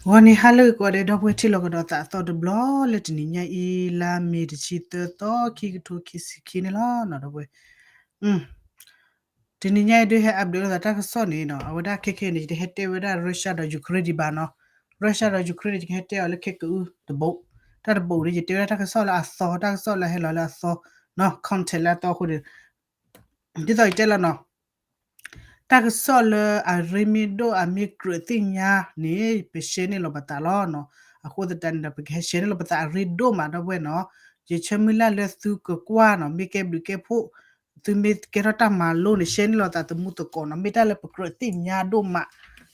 ဂီၤနံၤဟါလၢဂ့ၤကိးဂၤဒဲး ဒီပုၢ်ဝဲၢ်ထံၣ်လိာ်ကဒီးသးအသီတဘျီလၢတနံၤညါအံၤ လါမ့ၤတဆံသၢသီ ခံကထိခံဆံခံန့ၣ်လီၤ ဒီပုၢ်ဝဲၢ်. တနံၤညါအံၤဒုးဟဲ update လိာ်သးတၢ်ကစီၣ်န့ၣ်နီၤ အဝဲဒၣ်ခဲခဲန့ၣ် ယတဟဲတဲဝဲဒၣ် Russia ဒီး Ukraine ဒံးဘၣ်နီၤ. Russia ဒီး Ukraine န့ၣ် ယကဟဲတဲအီၤလၢခဲကအုတဘိး, တၢ်တဘိးန့ၣ် ယတဲဝဲဒၣ်တၢ်ကစီၣ်လၢအသီ တၢ်ကစီၣ်လၢအဟဲလီၤလၢအသီနီၤ content လၢအသီအဃိန့ၣ် ဒ်သိးယတဲလီၤနီၤ တၢ်ကစီၣ်လၢအရ့မ့ၢ်ဒိၣ်အမ့ၢ်ကြၢးသ့ၣ်ညါန့ၣ် ပ share န့ၢ်လီၤပသးလီၤနီၤ. အဃိသတးန့ၣ်ဒီး ပကဟဲ share န့ၢ်လီၤပသးအရ့ဒိၣ်မး ဒီပုၢ်ဝဲၢ်နီၤ. ယဆၢမုၢ်လၢ်လၢသုကကွၢ်နီၤ မ့ၢ်ကဲဘျုးကဲဖှိၣ် သုမ့ၢ်ကဲထီၣ်တၢ်မၤလိန့ၣ် share န့ၢ်လီၤသးသမူသကိးနီၤ မ့ၢ်တၢ်လၢပကြၢးသ့ၣ်ညါဒိၣ်မး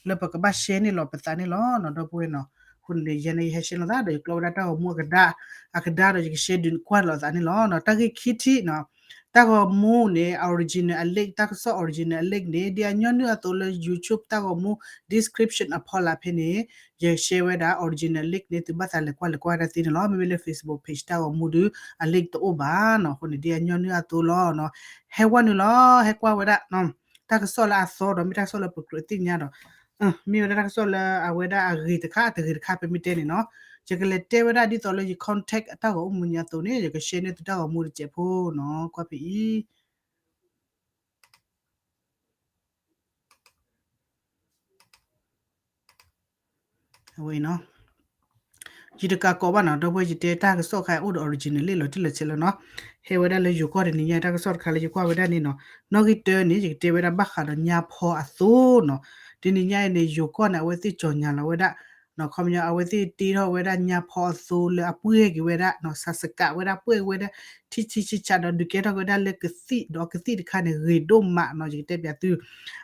လၢပကဘၣ် share န့ၢ်လီၤပသးန့ၣ်လီၤနီၤ ဒီပုၢ်ဝဲၢ်နီၤ. အဃိန့ၣ် ယဲန့ၣ် ယဟဲ share လီၤသးဒီး ယကျီဝဲဒၣ်တၢ်ဂီၤမူအကဒါ အကဒါဒီး ယက share ဒုးကွၢ်လိာ်သးန့ၣ်လီၤနီၤ. တၢ်ဂ့ၢ်ခံထံၣ်နီၤ တၢ်ဂီၤမူန့ၣ် original အ link တၢ်ကစီၣ် original အ link န့ၣ် ဒ်အညီနုၢ်အသိးလၢ YouTube တၢ်ဂီၤမူ description အဖီလာ်ဖဲန့ၣ် ယ share ဝဲဒၣ် original link န့ၣ် သုဘၣ်သးလဲၤကွၢ်လဲၤကွၢ်ဝဲဒၣ်သ့န့ၣ်လီၤ. မ့မ့ၢ်လၢ Facebook page တၢ်ဂီၤမူဒုး အ link တအိၣ်ဘၣ်နီၤ. အဃိန့ၣ် ဒ်အညီနုၢ်အသိးလီၤနီၤ ဟဲဝဲနုာ်လီၤ ဟဲကွၢ်ဝဲဒၣ် တၢ်ကစီၣ်လၢအသီဒီး မ့ၢ်တၢ်ကစီၣ်လၢပကြၢးသ့ၣ်ညါဒီး မ့ၢ်ဝဲဒၣ်တၢ်ကစီၣ်လၢအဝဲဒၣ်အဂ့ၤတခါ တဂ့ၤတခါ ပမ့ၢ်တဲန့ၣ်နီၤ ယကလဲၤတဲဝဲဒၣ်ဒ်သိးလၢယ contact အတၢ်ဂီၤအိၣ်မူညါအသိးန့ၣ် ယက share န့ၢ်သုတၢ်ဂီၤမူတစဲးဖိနီၤ ကွၢ်ဖဲအံၤ အဝဲနီၤ ယတကးကိးဘၣ်နီၤ ဒီပုၢ်ဝဲၢ် ယတဲတၢ်ကစီၣ်ခါအိၣ်ဒီး original လံ လီၤတံၢ်လီၤဆဲးလီၤနီၤ. ဟဲဝဲဒၣ်လၢယိၤကီၢ်တနံၤညါ တၢ်ကစီၣ်တခါလၢယကွၢ်ဝဲဒၣ်န့ၣ်နီၤ နီၣ်ဂံၢ်တၢန့ၣ် ယကတဲဝဲဒၣ်ဘၣ်ဃးဒီးညါဖီအသိနီၤ. တနံၤညါအံၤန့ၣ် ယိၤကီၢ်န့ၣ် အဝဲသ့ၣ်ကၠီၤညါလီၤဝဲဒၣ် ခီပညီ အဝဲသ့ၣ်တ့ထီၣ်ဝဲဒၣ်ညါဖီအသိလၢအပှဲၢ်က့ၤဝဲဒၣ် ဆးစကးဝဲဒၣ် ပှဲၢ်က့ၤဝဲဒၣ် ထံဆံးဆံးဆးဒီး ဒုးကဲထီၣ်က့ၤဝဲဒၣ်လၢကသံၣ်ဒီးကသံၣ်တခါန့ၣ် ဂ့ၤဒိၣ်မးနီၤ ယကတဲပျးသု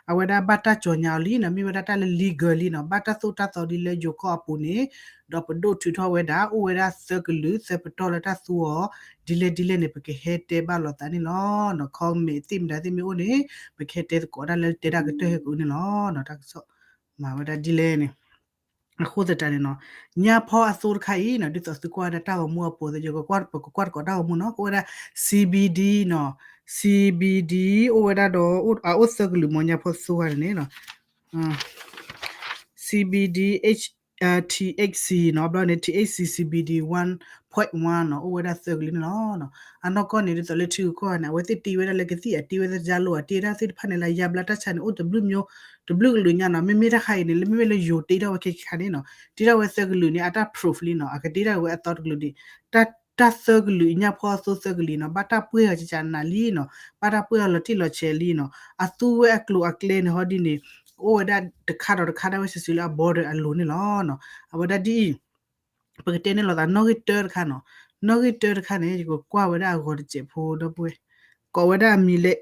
အဝဲဒၣ်ဘၣ်တၢ်ကၠီၤညါအီၤလံနီၤ မ့ၢ်ဝဲဒၣ်တၢ်လၢ legal လံနီၤ ဘၣ်တၢ်သိၣ်တၢ်သီဒ်လၢယိၤကီၢ်အပူၤန့ၣ် ဒီးပဒိၣ်ထုးထီၣ်ဝဲဒၣ် အိၣ်ဝဲဒၣ်သၢကလုာ် သၢပတီၢ်လၢတၢ်သူအီၤ ဒ်လဲၣ်ဒ်လဲၣ်န့ၣ် ပကဟဲတဲဘၣ်လိာ်သးန့ၣ်လီၤနီၤ. comment သ့ၣ်မတၤသ့ၣ်မ့ၢ်အိၣ်န့ၣ် ပကဟဲတဲသကိးတၢ်လၢတဲဒၣ်ကတၢၢ်ဟဲကအိၣ်န့ၣ်လီၤနီၤ တၢ်ကစီၣ် မၤဝဲဒၣ်ဒ်လဲၣ်န့ၣ် အဃိသတးန့ၣ်နီၤ ညါဖီအသိတခါအံၤနီၤ ဒ်သိးသုကွၢ်ဝဲဒၣ်တၢ်ဂီၤမူအပူၤ ယကကွၢ်ပကကွၢ်တကိးတၢ်ဂီၤမူနီၤ ကအိၣ်ဝဲဒၣ် CBD နီၤ CBD အိၣ်ဝဲဒၣ်ဒီး အအိၣ်သၢကလုာ်မ့ၢ်ညါဖီသိတခါန့ၣ်နီၤ CBD THC နီၤ ဘျီန့ၣ် THC CBD one point one နီၤ အိၣ်ဝဲဒၣ်သၢကလုာ်န့ၣ်လီၤ. အနီၢ်ကီၢ်န့ၣ် ဒ်သိးလၢထံဂုၤကီၢ်ဂၤန့ၣ် အဝဲသ့ၣ်တ့ဝဲဒၣ်လၢကသံၣ် အတ့ဝဲဒၣ်တၢ်လိာ် အတ့ဝဲဒၣ်သ့ၣ်တဖၣ်န့ၣ် လၢယါဘျါတၢ်ဆါန့ၣ် အိၣ်တဘျုးမျိုး တဘျုးကလုာ်ညါနီၤ မ့မ့ၢ်တၢ်ခါအံၤန့ၣ် လၢမ့မ့ၢ်လၢယိၤတ့ထီၣ်ဝဲခဲခါန့ၣ်နီၤ တ့ထီၣ်ဝဲသၢကလုာ်န့ၣ် အတၢ် proof လံနီၤ အကတ့ထီၣ်ဝဲအသီတကလုာ်ဒံး တၢ်သၢကလုာ်ညါဖီအသိသၢကလုာ်နီၤ ဘၣ်တၢ်ပှဲၢ်အီၤကကနးလံနီၤ ဘၣ်တၢ်ပှဲၢ်အီၤလီၤတံၢ်လီၤဆဲးလံနီၤ အသူဝဲအကျိၤအကျဲန့ၣ်ဟီဒ်န့ၣ် ကအိၣ်ဝဲဒၣ်တခါဒီးတခါဒၣ်ဝဲစုာ်စုာ်လၢအ border အလိၤန့ၣ်လီၤ. အဝဲဒၣ်ဒ်အံၤ ပကတဲန့ၢ်လိာ်သးနီၣ်ဂံၢ်တၢတခါနီၤ နီၣ်ဂံၢ်တၢတခါန့ၣ် ယကကွၢ်ဝဲဒၣ်အဂီၤတစဲးဖိဒီပုၢ်ဝဲၢ် ကိးဝဲဒၣ်အမံၤလၢ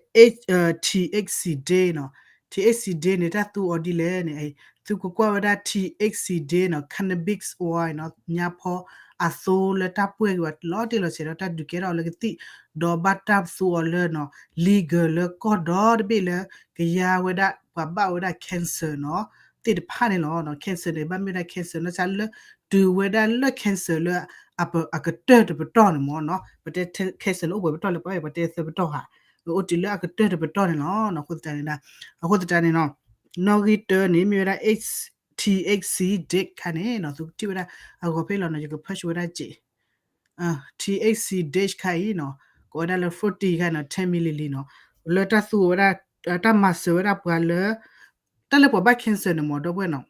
THC day နီၤ THC day န့ၣ် တၢ်သူအီၤဒ်လဲၣ်န့ၣ် သုကကွၢ်ဝဲဒၣ် THC day နီၤ cannabis oil နီၤ ညါဖီအသိလၢတၢ်ပှဲၢ်က့ၤဝဲလီၤတံၢ်လီၤဆဲးဒီး တၢ်ဒုးကဲထီၣ်အီၤလၢကသံၣ် ဒီးဘၣ်တၢ်သူအီၤလၢနီၤ legal လၢကီၢ်ဒီတဘ့ၣ်လၢ ကယါဝဲဒၣ် ပှၤဘၣ်ဝဲဒၣ် cancer နီၤ သ့ၣ်တဖၣ်န့ၣ်လီၤ. cancer န့ၣ် ဘၣ်မ့ၢ်ဝဲဒၣ် cancer နီၤ စၢ်လၢ တုၤဝဲဒၣ်လၢ cancer လၢ အကတၢၢ်တပတီၢ်န့ၣ်မ့ၢ်နီၤ ပတဲ cancer လၢအိၣ်ပှဲၤပတီၢ်လဲၣ် ပတဲသၢပတီၢ်ဧါ အိၣ်တုၤလၢအကတၢၢ်တပတီၢ်န့ၣ်လီၤ. အဃိသတးန့ၣ် အဃိသတးန့ၣ်နီၤ နီၣ်ဂံၢ်တၢန့ၣ် မ့ၢ်ဝဲဒၣ် THC day ခါန့ၣ်နီၤ သုကထံၣ်ဝဲဒၣ်အဂီၤဖဲလီၤနီၤ ယက post ဝဲဒၣ်စ့း THC day ခါအံၤနီၤ ကိးဝဲဒၣ်လၢ forty ခါနီၤ ten milliliter နီၤ လၢတၢ်သူဝဲဒၣ် တၢ်မၤစၢၤဝဲဒၣ်ပှၤလၢ တၢ်လၢပှၤဘၣ် cancer န့ၣ်မ့ၢ်ဒီပုၢ်ဝဲၢ်နီၤ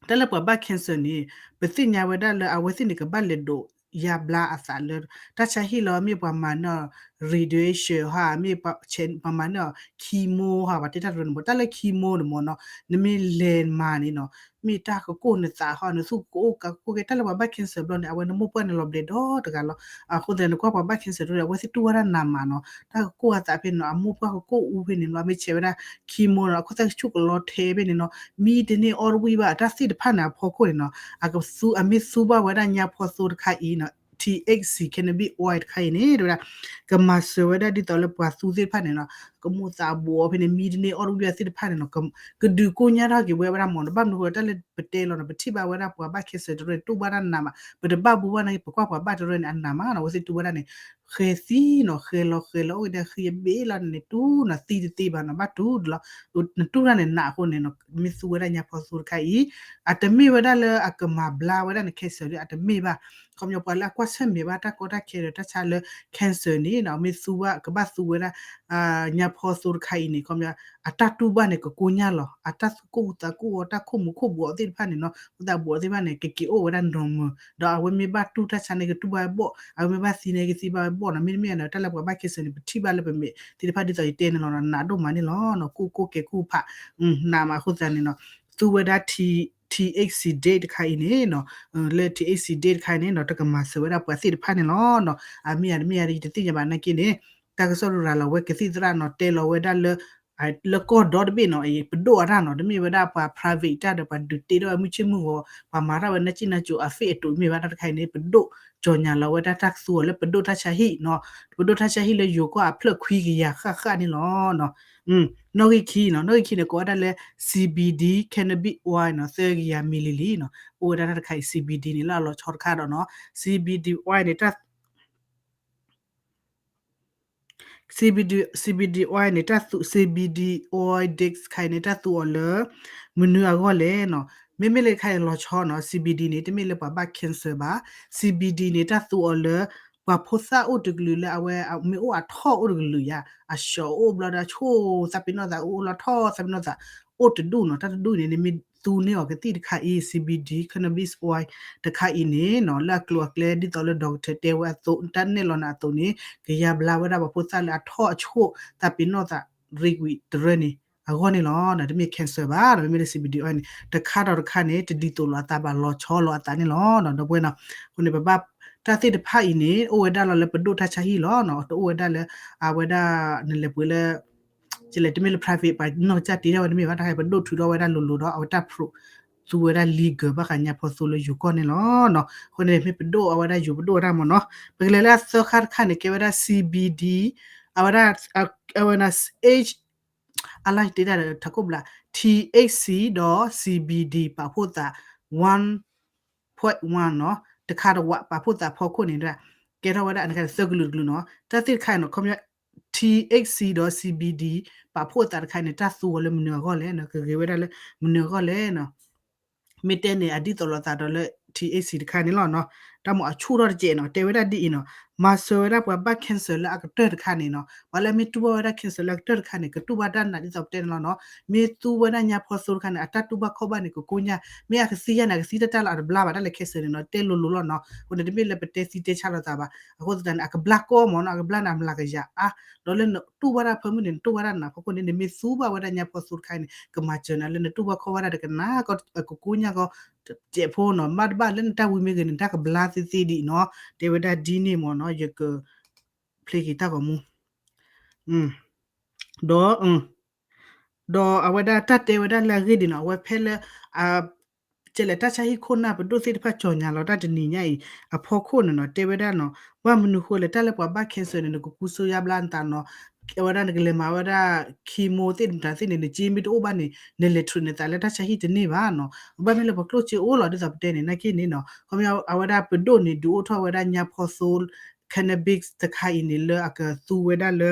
တၢ်လၢပှၤဘၣ် cancer န့ၣ် ပသ့ၣ်ညါဝဲဒၣ်လၢအဝဲသ့ၣ်န့ၣ် ကဘၣ်လဲၤဒိးယါဘျါအသးလၢ တၢ်ဆါဟံၣ်လီၤ မ့ၢ်ပှၤမၤန့ၢ်အီၤ radiation ဟါ မ့ၢ်ပှၤမၤန့ၢ်အီၤ chemo ဟါ ပှၤတဲတၢ်တရၢန့ၣ်မ့ၢ် တၢ်လၢ chemo န့ၣ်မ့ၢ်နီၤ နမ့ၢ်လဲၤမၤန့ၣ်နီၤ မ့ၢ်တၢ်ကကိၢ်နသးဟီ နသူၣ်ကအိၣ်ကကိၢ်ကဲ တၢ်လၢပှၤဘၣ် cancer ဘျီန့ၣ် အဝဲနမိၢ်ပှၢ်န့ၣ်လီၤဘျဲးဒီတဂၤလီၤ. အဃိသတးန့ၣ် နကွၢ်ပှၤဘၣ် cancer တရၢ အဝဲသ့ၣ်တူၢ်ဘၣ်တၢ်နးမးနီၤ တၢ်ကကိၢ်အသးဖဲန့ၣ်နီၤ အမိၢ်ပှၢ်ကကိၢ်အူဖဲန့ၣ်လီၤ မ့ၢ်ဆဲးဝဲဒၣ် chemo နီၤ အခိၣ်သၣ်ကဆူၣ်ကလီထဲဖဲန့ၣ်နီၤ မံတန့ၢ်အီၣ်တဝံၣ်ဘၣ် တၢ်သ့ၣ်တဖၣ်န့ၣ်အဖီခိၣ်န့ၣ်နီၤ အကသူ အမ့ၢ်သူဘၣ်ဝဲဒၣ်ညါဖီသိတခါအံၤနီၤ THC cannabis oil တခါအံၤန့ၣ် တဲဝဲဒၣ် ကမၤစၢၤဝဲဒၣ်ဒ်သိးလၢပှၤသူသ့ၣ်တဖၣ်န့ၣ်နီၤ ကမိၣ်သးဘိးအီၤဖဲန့ၣ် မံတန့ၢ်အီၣ်တဝံၣ်အသ့ၣ်တဖၣ်န့ၣ်နီၤ ကဒုးကိညါထီၣ်က့ၤဝဲဝဲဒၣ်မ့ၢ်နီၤ ဘၣ်မနုၤဃိ တၢ်လၢပတဲလီၤနီၤ ပထံၣ်ဘၣ်ဝဲဒၣ်ပှၤဘၣ် cancer တရၢန့ၣ် တူၢ်ဘၣ်တၢ်နးမး ပတဘၣ်ဘူးဘၣ်န့ၣ် ပကွၢ်ပှၤဘၣ်တရၢန့ၣ် အနးမးနီၤ အဝဲသ့ၣ်တူၢ်ဘၣ်တၢ်န့ၣ် ဃဲၤသံနီၤ ဃဲၤလီၤဃဲၤလီၤ အိၣ်က့ၤဒီးဃံအဘ့ၣ်လီၤန့ၣ် တူၢ်နီၤ သံတသ့ဘၣ်နီၤ ဘၣ်တူၢ်လီၤ နတူၢ်တၢ်န့ၣ်နးအဃိန့ၣ်နီၤ မ့ၢ်သူဝဲဒၣ်ညါဖီသိတခါအံၤ အတမ့ၢ်ဝဲဒၣ်လၢအကမၤဘျါဝဲဒၣ်န cancer ဒီး အတမ့ၢ်ဘၣ် ခီပညီပှၤလၢအကွၢ်ဆၢၣ်မဲာ်ဘၣ်တၢ်ကီတၢ်ခဲဒီးတၢ်ဆါလၢ cancer န့ၣ်နီၤ မ့ၢ်သူဘၣ် ကဘၣ်သူဝဲဒၣ် ညါဖီသိတခါအံၤန့ၣ် ခီပညီ အတၢ်တူၢ်ဘၣ်န့ၣ် ကကိညၢ်လီၤ အတၢ်သူၣ်ကိၢ်သးကိၢ်အီၤ တၢ်ခိၣ်မူခိၣ်ဘှီးသ့ၣ်တဖၣ်န့ၣ်နီၤ ခိၣ်သးဘှီးသ့ၣ်တဖၣ်န့ၣ် ကက့ၤအိၣ်ဝဲဒၣ် normal ဒီးအဝဲမ့ၢ်ဘၣ်တူၢ်တၢ်ဆါန့ၣ် ကတူၢ်ဘၣ်ဝဲဘီၣ် အဝဲမ့ၢ်ဘၣ်သံန့ၣ် ကသံဘၣ်ဝဲဘီၣ်နီၤ မ့တမ့ၢ်န့ၣ် တၢ်လၢပှၤဘၣ် cancer န့ၣ် ပထံၣ်ဘၣ်လၢပမဲာ်သ့ၣ်တဖၣ်ဒ်သိးယတဲန့ၣ်လီၤနီၤ နးဒိၣ်မးန့ၣ်လီၤနီၤ ကိၢ်ကိၢ်ကဲၤကိၢ်ဖး နးမးအဃိသတးန့ၣ်နီၤ သူဝဲဒၣ် T H C day တခါအံၤန့ၣ်နီၤ လၢ T H C day တခါအံၤန့ၣ်နီၤ တကမၤစၢၤဝဲဒၣ်ပှၤသ့ၣ်တဖၣ်န့ၣ်လီၤနီၤ အမ့ၢ်ဧါတမ့ၢ်ဧါ ယတသ့ၣ်ညါဘၣ်နာ်က့န့ၣ် တၢ်ကစီၣ်ရၤလီၤဝဲကသံၣ်သရၣ်နီၤ တဲလီၤဝဲဒၣ်လၢ လၢကီၢ်ဒီတဘ့ၣ်နီၤ ပဒိၣ်အတၢ်နီၤ တမ့ၢ်ဝဲဒၣ်ပှၤ private တၢ်ဒီးပှၤဒုးတ့ထီၣ်ဝဲမုၢ်ဆ့ၣ်မုၢ်ဂီၤ ပှၤမၤတၢ်ဝဲနၢ်စံၣ်နၢ်စိၤအဖ့ၣ်အတိၤမ့ၢ်ဘၣ်တၢ်တခါအံၤန့ၣ် ပဒိၣ် ကၠီၤညါလီၤဝဲဒၣ်တၢ်သူအီၤလၢပဒိၣ်တၢ်ဆါဟံၣ်နီၤ ပဒိၣ်တၢ်ဆါဟံၣ်လၢယိၤကီၢ်အဖျၢၣ်ခွံကယၤဃၣ်ဃၣ်န့ၣ်လီၤ နီၣ်ဂံၢ်ခံနီၤ နီၣ်ဂံၢ်ခံန့ၣ် ကိးဝဲဒၣ်လၢ C B D cannabis oil နီၤ သၢကယၤ milliliter နီၤ အိၣ်ဝဲဒၣ်တၢ်တခါအံၤ C B D န့ၣ်လၢအလီၤဆီတခါဒီးနီၤ C B D oil န့ၣ် တၢ် C B D, C B D oil န့ၣ် တၢ်သူ C B D oil ဒ့း တခါအံၤန့ၣ် တၢ်သူအီၤလၢ မနုၤအဂီၢ်လဲၣ်နီၤ မ့မ့ၢ်လၢတခါအံၤလီၤဆီနီၤ C B D န့ၣ် တမ့ၢ်လၢပှၤဘၣ် cancer ဘၣ် C B D န့ၣ် တၢ်သူအီၤလၢ ပှၤဖိသၣ်အိၣ်တကလုာ်လၢအဝဲမ့ၢ်အိၣ်အထီၣ်အိၣ်တကလုာ်ယါ အဆှီအိၣ်ဘျီဒီးဆိၣ်သးပ့ၤနီၣ်သးအိၣ်လီၤထီၣ်သးပ့ၤနီၣ်သး အိၣ်တဒူၣ်နီၤ တၢ်တဒူၣ်န့ၣ် နမ့ၢ်သူန့ၢ်အီၤကသံၣ်တခါအံၤ C B D cannabis oil တခါအံၤန့ၣ်နီၤ လၢအကျိၤအကျဲဒ်သိးလၢ doctor တဲဝဲအသိး တၢ်နဲၣ်လီၤနၤအသိးန့ၣ် ကယါဘျါဝဲဒၣ်ပှၤဖိသၣ်လၢအထီၣ်အဆိၣ်သးပ့ၤနီၣ်သး ရံကွံာ်တရၢန့ၣ် အဂီၢ်န့ၣ်လီၤ. တမ့ၢ် cancer ဘၣ် ဒီးမ့မ့ၢ်လၢ C B D oil န့ၣ် တခါဒီးတခါန့ၣ် တဒ်သိးလိာ်အသးဘၣ် လီၤဆီလိာ်အသးန့ၣ်လီၤ. ဒီပုၢ်ဝဲၢ်နီၤ အဃိန့ၣ် ပဘၣ်တၢ်သ့ၣ်တဖၣ်အံၤန့ၣ် အိၣ်ဝဲဒၣ်လီၤလၢပဒိၣ်တၢ်ဆါဟံၣ်လီၤ. တအိၣ်ဝဲဒၣ်လၢ အဝဲဒၣ် နလဲၤပှ့ၤလၢ ကလဲၤ တမ့ၢ်လၢ private ပှၤနီၢ်ကစၢ်တ့ထီၣ်ဝဲတမ့ၢ်ဘၣ် တၢ်ခါအံၤ ပဒိၣ်ထုးထီၣ်ဝဲဒၣ်လိၤလိၤဒီး အဝဲတၢ်ဖျိး သူဝဲဒၣ် legal ဘၣ်ဃးညါဖီသိလၢယိၤကီၢ်န့ၣ်လီၤ. အဃိန့ၣ် မ့ၢ်ပဒိၣ်အဝဲဒၣ်ယိၤပဒိၣ်ဝဲဒၣ်မ့ၢ်နီၤ ပကလဲၤလၢအသၢခါတခါန့ၣ် ကဲဝဲဒၣ် C B D အဝဲဒၣ် အဝဲဒၣ် H အလါတ့တၢ်ဒီးထးခိၣ်ဘျး T H C ဒီး C B D ပာ်ဖှိၣ်သး one point one နီၤ တခါတဝး ပာ်ဖှိၣ်သးဖီခိၣ်န့ၣ် ကဲထီၣ်ဝဲဒၣ်အနကသၢကလုာ်တကလုာ်နီၤ တၢ်သ့ၣ်တခါအံၤနီၤ ခီပညီ T H C ဒီး C B D ပာ်ဖှိၣ်သးတခါအံၤန့ၣ် တၢ်သူဝဲလၢမနုၤအဂီၢ်လဲၣ်နီၤ ကဂ့ၤဝဲဒၣ်လၢမနုၤအဂီၢ်လဲၣ်နီၤ မ့ၢ်တဲန့ၣ် အဒ်သိးလိာ်သးဒီးလၢ T H C တခါန့ၣ်လီၤနီၤ တၢ်မ့ၢ်အဆူၣ်ထီၣ်တကဲးနီၤ တဲဝဲဒၣ်ဒ်အံၤနီၤ မၤစၢၤဝဲဒၣ်ပှၤဘၣ် cancer လၢအကတၢၢ်တခါန့ၣ်နီၤ ပှၤလၢအမ့ၢ်တူၢ်ဘၣ်ဝဲဒၣ် cancer လၢအကတၢၢ်တခါန့ၣ် ကတူၢ်ဘၣ်တၢ်နာ်ဒ်သိးပတဲန့ၣ်လီၤနီၤ မ့ၢ်သူဝဲဒၣ်ညါဖီသိတခါန့ၣ် အတၢ်တူၢ်ဘၣ်ခီၣ်ဘၣ်န့ၣ် ကကိညၢ် မ့ၢ်အကသံယါန့ၣ် အကသံတၢ်တၢ်လီၤ အတဘျါဘၣ်တၢ်လၢ cancer န့ၣ်နီၤ တဲလိၤလိၤလီၤနီၤ အဃိန့ၣ် တမ့ၢ်လၢပတဲသံတဲဆါလိာ်သးဘၣ် အဃိသတးန့ၣ် အကဘျါကီမ့ၢ်နီၤ အကဘျါန့ၣ် အမျးကယၤအါ ဒီးလၢနတူၢ်ဘၣ်တၢ်ဖၢမုၢ်န့ၣ် နတူၢ်ဘၣ်တၢ်နာ်ဖီခိၣ်န့ၣ် နမ့ၢ်သူဘၣ်ဝဲဒၣ်ညါဖီသိတခါအံၤန့ၣ် ကမၤစၢၤနၤလၢနတူၢ်ဘၣ်ခီၣ်ဘၣ်တၢ်တကနၣ် ကကိညၢ်ကီ စဲးဖိနီၤ မ့ၢ်တဘၣ်လၢနတၢ်ဝံမ့ၢ်ဂ့ၤန့ၣ် တၢ်ကဘျါသ့သ့ဒ်အံၤနီၤ တဲဝဲဒၣ်ဒ်န့ၣ်မ့ၢ်နီၤ ယက ဖျ့က့ၤတၢ်ဂီၤမူ ဒီး ဒီးအဝဲဒၣ်တၢ်တဲဝဲဒၣ်လၢအဂ့ၢ်ဒ်နီၤ အဝဲဖဲလၢ ကလဲၤတၢ်ဆါဟံၣ်ခိၣ်နၢ်ပဒိၣ်သ့ၣ်တဖၣ်ကၠီၤညါလီၤတၢ်တနံၤညါအံၤ အဖီခိၣ်န့ၣ်နီၤ တဲဝဲဒၣ်နီၤ ဘၣ်မနုၤဃိလဲၣ် တၢ်လၢပှၤဘၣ် cancer န့ၣ် နကကူစိယါဘျါနသးနီၤ အဝဲဒၣ်နကလဲၤမၤဝဲဒၣ် chemo သ့ၣ်တဖၣ်သ့ၣ်န့ၣ် နစ့မ့ၢ်တအိၣ်ဘၣ်န့ၣ် နလဲၤထုးနသးလၢတၢ်ဆါဟံၣ်တန့ၢ်ဘၣ်နီၤ ဘၣ်မ့ၢ်လၢပှၤကျိၣ်စ့အိၣ်လီၤ ဒ်သိးပတဲန့ၣ် နာ်က့န့ၣ်နီၤ ခီပညီအဝဲဒၣ်ပဒိၣ်န့ၣ် ဒုးအိၣ်ထီၣ်ဝဲဒၣ်ညါဖီသိ cannabis တခါအံၤန့ၣ် လၢအကသူဝဲဒၣ်လၢ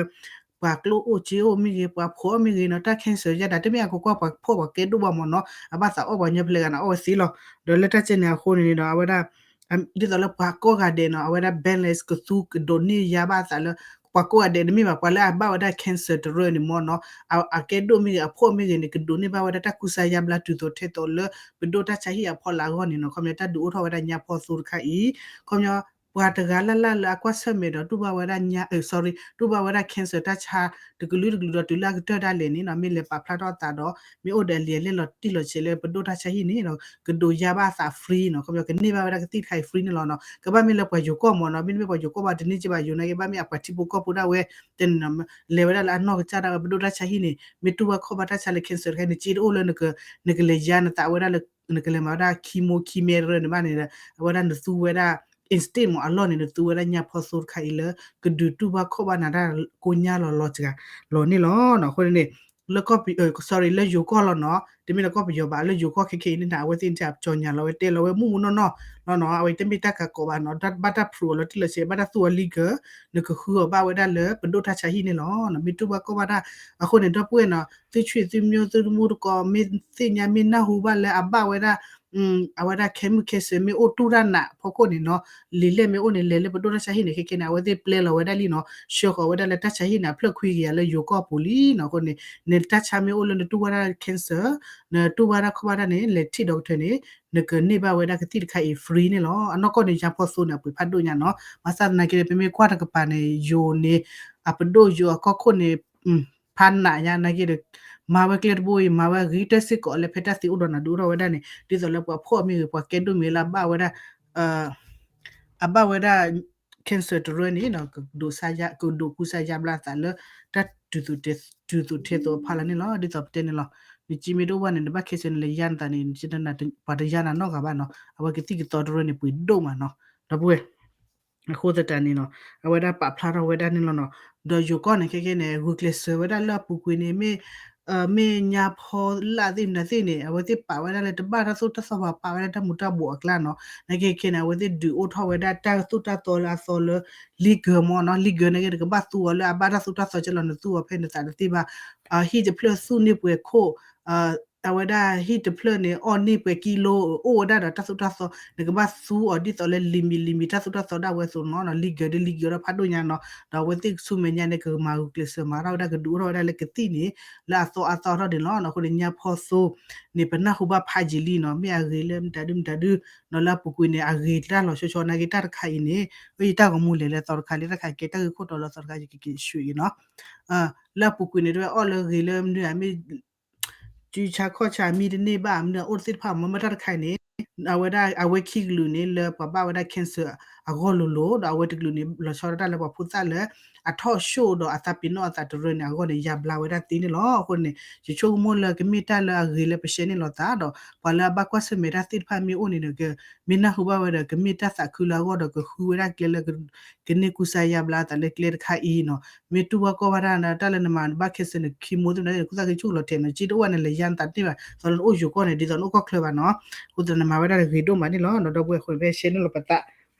ပှၤကျိၣ်အိၣ်စ့အိၣ်မ့ၢ်ဂ့ၤ ပှၤဖှီၣ်မ့ၢ်ဂ့ၤနီၤ တၢ် cancer ယါဒၣ် တမ့ၢ်အကကွၢ်ပှၤဖှီၣ်ပှၤကဲဒိၣ်ဘၣ်မ့ၢ်နီၤ အဘၣ်သးအီၣ်ပှၤညီဖျဲးဂၤန့ၣ် အီၣ်ဝဲသ့လီၤ ဒီးလၢတၢ်ကဲန့ၣ်အဃိန့ၣ်ဒီး အဝဲဒၣ် ဒ်သိးလၢပှၤကိးဂၤဒဲးနီၤ အဝဲဒၣ် balance ကသူကဒိးန့ၢ်ယါဘၣ်အသးလၢ ပှၤကိးဂၤဒဲးန့ၣ်မ့ၢ်ဘၣ် ပှၤလၢအဘၣ်ဝဲဒၣ် cancer တရၢန့ၣ်မ့ၢ်နီၤ အကဲဒိၣ်မ့ၢ်ဂ့ၤ အဖှီၣ်မ့ၢ်ဂ့ၤန့ၣ် ကဒိးန့ၢ်ဘၣ်ဝဲဒၣ်တၢ်ကူစါယါဘျါတုၤသိးထဲသိးလၢ ပဒိၣ်တၢ်ဆါဟံၣ်အဖီလာ်အဂီၢ်န့ၣ်နီၤ ခီပညီတၢ်ဒုးအိၣ်ထီၣ်ဝဲဒၣ်ညါဖီသိတခါအံၤ ခီပညီ ပှၤတဂၤလၢ်လၢ်လၢအကွၢ်ဆၢၣ်မဲာ်ဒီးတူၢ်ဘၣ်ဝဲဒၣ်ညါ sorry တူၢ်ဘၣ်ဝဲဒၣ် cancer တၢ်ဆါ တကလုာ်တကလုာ်ဒီးတုၤလၢအကတၢၢ်ဒၣ်လဲာ်န့ၣ်နီၤ မ့ၢ်လဲၤပာ်ဖျါထီၣ်အသးဒီး မ့ၢ်အိၣ်ဒီးအလံာ်အလဲၢ်လီၤတံၢ်လီၤဆဲးလၢပဒိၣ်တၢ်ဆါဟံၣ်န့ၣ်ဒီး ကဒိးယါဘၣ်အသး free နီၤ ခီပညီကန့ၢ်ဘၣ်ဝဲဒၣ်ကသံၣ်တခါအံၤ free န့ၣ်လီၤနီၤ ကဘၣ်မ့ၢ်လၢပှၤယိၤကီၢ်မ့ၢ်နီၤ မ့တမ့ၢ်ပှၤယိၤကီၢ်ဘၣ်တန့ၢ်က့ၤဘၣ် ယိၤနာ်က့ ဘၣ်မ့ၢ်အပှၤထံဖိကီၢ်ဖိဒၣ်ဝဲ တဲန့ၣ်နီၤ လဲၤဝဲဒၣ်လၢအနီၢ်ကစၢ်ဒၣ်ဝဲပဒိၣ်တၢ်ဆါဟံၣ်န့ၣ် မ့ၢ်တူၢ်ဘၣ်ခီၣ်ဘၣ်တၢ်ဆါလၢ cancer တခါန့ၣ် စ့တအိၣ်လၢ နကလဲၤယါနသးဝဲဒၣ်လၢ နကလဲၤမၤဝဲဒၣ် chemo chemo တရၢန့ၣ်ဘၣ်န့ၣ်ဒီး အဝဲဒၣ်နသူဝဲဒၣ် instead မ့ၢ်အလီၢ်န့ၣ် နသူဝဲဒၣ်ညါဖီသိတခါအံၤလၢ ကဒုးတူၢ်ဘၣ်ခီၣ်ဘၣ်နၤတၢ်ကိညါလီၤလီၤစှၤလီၤန့ၣ်လီၤနီၤ အဃိန့ၣ် လၢကီၢ်ပ sorry လၢယိၤကီၢ်လီၤနီၤ, တမ့ၢ်လၢကီၢ်ပယီၤဘၣ်, လၢယိၤကီၢ်ခဲခဲအံၤန့ၣ် အဝဲသ့ၣ်န့ၣ် အပျီညါလီၤဝဲ တဲလီၤဝဲမူးမူးနီၢ်နီၢ်လီၤနီၤ, အဝဲတမ့ၢ်တၢ်ကးကိးဘၣ်နီၤ, ဘၣ်တၢ် prove အီၤလီၤတံၢ်လီၤဆဲး ဘၣ်တၢ်သူအီၤ legal, နကဃုအီၤဘၣ်ဝဲဒၣ်လၢပဒိၣ်တၢ်ဆါဟံၣ်န့ၣ်လီၤ, မ့ၢ်တူၢ်ဘၣ်ကီၢ်ဘၣ်တၢ်, အဃိန့ၣ် ဒီပုၢ်ဝဲၢ်နီၤ သုဆွေသုမျိုးသုတမူတကိး မ့ၢ်သ့ၣ်ညါမ့ၢ်နၢ်ဟူဘၣ်လၢအဘၣ်ဝဲဒၣ် အဝဲဒၣ်ခဲမုၢ်ခဲဆၢမ့ၢ်အိၣ်တူၢ်တၢ်နးဖီခိၣ်န့ၣ်နီၤ, လံာ်လဲၢ်မ့ၢ်အိၣ်န့ၣ် လဲၤလၢပဒိၣ်တၢ်ဆါဟံၣ်န့ၣ် ခဲခဲန့ၣ် အဝဲသ့ၣ်ပျဲလီၤဝဲဒၣ်လံနီၤ, ဆှၢဃီၤဝဲဒၣ်လၢတၢ်ဆါဟံၣ်န့ၣ် အဖျၢၣ်ခွံကယၤလၢယိၤကီၢ်အပူၤလံနီၤ, အဃိန့ၣ် နတၢ်ဆါမ့ၢ်အိၣ်လၢနတူၢ်ဘၣ်ဒၣ် cancer, နတူၢ်ဘၣ်ဒၣ်ခီၣ်ဘၣ်တၢ်န့ၣ် လဲၤထံၣ် doctor န့ၣ် နကန့ၢ်ဘၣ်ဝဲဒၣ်ကသံၣ်တခါအံၤ free န့ၣ်လီၤ, အနီၢ်ကီၢ်န့ၣ် ညါဖီသိန့ၣ် အပှ့ၤဖးဒိၣ်ညါနီၤ, ဘၣ်ဆၣ်သနာ်က့ဒီး ပမ့ၢ်ကွၢ်တကပၤန့ၣ် ယိၤန့ၣ် အပဒိၣ်ယိၤအကီၢ်ခိၣ်န့ၣ် ဖးနးညါနာ်က့ဒီး မၤဝဲကျဲတဘိအံၤ မၤဝဲအဂ့ၤတစ့ၢ်ကီးလၢဖဲတၢ်သံအိၣ်ဒီးနၤဒုးအိၣ်ထီၣ်ဝဲဒၣ်န့ၣ် ဒ်သိးလၢပှၤဖှီၣ်မ့ၢ်ဂ့ၤ ပှၤကဲဒိၣ်မ့ၢ်လၢအဘၣ်ဝဲဒၣ် အဘၣ်ဝဲဒၣ် cancer တရၢန့ၣ် ကဒိးကူစါယါဘျါအသးလၢ တၢ်တုၤသိးထဲသိးအဖီလာ်န့ၣ်လီၤ, ဒ်သိးပတဲန့ၣ်လီၤ, နက့မ့ၢ်တအိၣ်ဘၣ်န့ၣ် နဘၣ် cancer န့ၣ် လဲၤယါနသးန့ၣ် ပှၤတယါနၤနီတဂၤဘၣ်နီၤ, အဝဲကသံၣ်ကသီတရၢန့ၣ် ပှ့ၤဒိၣ်မးနီၤ, ဒီပုၢ်ဝဲၢ် အဃိသတးန့ၣ်နီၤ အဝဲဒၣ်ပာ်ဖျါထီၣ်ဝဲဒၣ်န့ၣ်လီၤနီၤ, ဒီးယိၤကီၢ်န့ၣ် ခဲခဲန့ၣ် ဂုာ်ကျဲးစၢးဝဲဒၣ်လၢအပူၤကွံာ်န့ၣ် မ့ၢ် မ့ၢ်ညါဖီလၢ်သ့ၣ်မနုၤသ့ၣ်န့ၣ် အဝဲသ့ၣ်ပာ်ဝဲဒၣ်လၢတဘၣ်တၢ်သိၣ်တၢ်သီဘၣ် ပာ်ဝဲဒၣ်တၢ်မူၤတၢ်ဘှီးအကျါနီၤ, နာ်က့ခဲန့ၣ် အဝဲသ့ၣ်ဒုးအိၣ်ထီၣ်ဝဲဒၣ်တၢ်သိၣ်တၢ်သီလၢအသီလၢ legal မ့ၢ်နီၤ, legal နာ်က့ နကဘၣ်သူအီၤလၢအဘၣ်တၢ်သိၣ်တၢ်သီကဲလီၤ နသူအီၤဖဲနသးတသ့ဘၣ် ဟံၣ်တဖျၢၣ်သူၣ်န့ၢ်ပှဲၤခိၣ် အဝဲဒၣ်ဟံၣ်တဖျၢၣ်န့ၣ် အီၣ်န့ၢ်ပှဲၤကံလိ အိၣ်ဝဲဒၣ်ဒီးတၢ်သိၣ်တၢ်သီ နကဘၣ်သူအီၤဒ်သိးလၢ limit limit တၢ်သိၣ်တၢ်သီဒၣ်ဝဲအသိးနီၤ, legal ဒီး legal ဒီးဖးဒိၣ်ညါနီၤ, ဒီးအဝဲသ့ၣ်ဆူမဲာ်ညါန့ၣ် ကမၤဂုာ်ကျဲးစၢးမၤထီၣ်ဝဲဒၣ် ကဒုးအိၣ်ထီၣ်ဝဲဒၣ်လၢကသံၣ်န့ၣ် လၢအသီအါသီထီၣ်န့ၣ်လီၤ, အဃိန့ၣ် ညါဖီသိန့ၣ် ပနၢ်ဟူဘၣ်ဖးယံာ်လံနီၤ, မ့ၢ်အဂ့ၤလၢမတၤဒုမတၤဒုနီၤ, လၢအပူၤကွံာ်န့ၣ် အဂ့ၤတၢ်လီၤဆီဆီ နာ်က့တၢ်တခါအံၤန့ၣ် ယတၢ်ဂီၤမူလဲၤလၢအသီတခါလံ တၢ်တခါကဲတၢ်ဂ့ၢ်ခိၣ်တီလၢအသီတခါ ယကက့ၤဆူအံၤနီၤ လၢအပူၤကွံာ်န့ၣ် တဝဲအီၣ်လၢဂ့ၤလၢမနုၤ မ့ၢ် စုဆါခီၣ်ဆါ မံတန့ၢ်ဘၣ် မနုၤအိၣ်တသ့ၣ်တဖၣ် မ့ၢ်မ့ၢ်တၢ်တခါအံၤန့ၣ် အဝဲဒၣ်အဝဲခံကလုာ်န့ၣ် လၢပှၤဘၣ်ဝဲဒၣ် cancer အဂီၢ်လိၤလိၤ ဒီးအဝဲတကလုာ်န့ၣ် လီၤဆီဒၣ်တၢ်လၢပှၤဖိသၣ်လၢ အထီၣ်ၡိၣ်ဒီးအသးပ့ၤနီၣ်အသးတရၢန့ၣ် အဂီၢ်န့ၣ် ယါဘျါဝဲဒၣ်သ့န့ၣ်လီၤ. အဃိန့ၣ် ယဆိကမိၣ်လၢကမ့ၢ်တၢ်လၢအဂ့ၤလၢပရှဲန့ၢ်လိာ်သးဒီး ပှၤလၢအဘၣ်ကွၢ်ဆၢၣ်မဲာ်တၢ်သ့ၣ်တဖၣ်မ့ၢ်အိၣ်န့ၣ်ဒီး ကမ့ၢ်နၢ်ဟူဘၣ်ဝဲဒီး ကမ့ၢ်တၢ်သးခုလၢအဂီၢ်ဒီး ကဃုဝဲဒၣ်ကျဲလၢ ကန့ၢ်ကူစါယါဘျါအသးလၢကျဲတခါအံၤနီၤ. မ့ၢ်တူၢ်ဘၣ်ကီၢ်ဘၣ်တၢ် တၢ်လၢနမၤနဘၣ် cancer န့ၣ် chemo သ့ၣ်မနုၤ နကူသၣ်ဃံဆူၣ်လီၤထဲးနီၤ က့တအိၣ်ဘၣ်န့ၣ် လဲၤယါနသးတန့ၢ်ဘၣ် သိးလၢနအိၣ်ယိၤကီၢ်န့ၣ် ဒ်သိးနအိၣ်ကီၢ်ချၢဘၣ်နီၤ. အဃိသတးနမၤဝဲဒၣ်ဂ့ၤဒိၣ်မးန့ၣ်လီၤ. ဒီပုၢ်ဝဲၢ်အဃိန့ၣ် ဖဲရှဲန့ၢ်လိာ်ပသး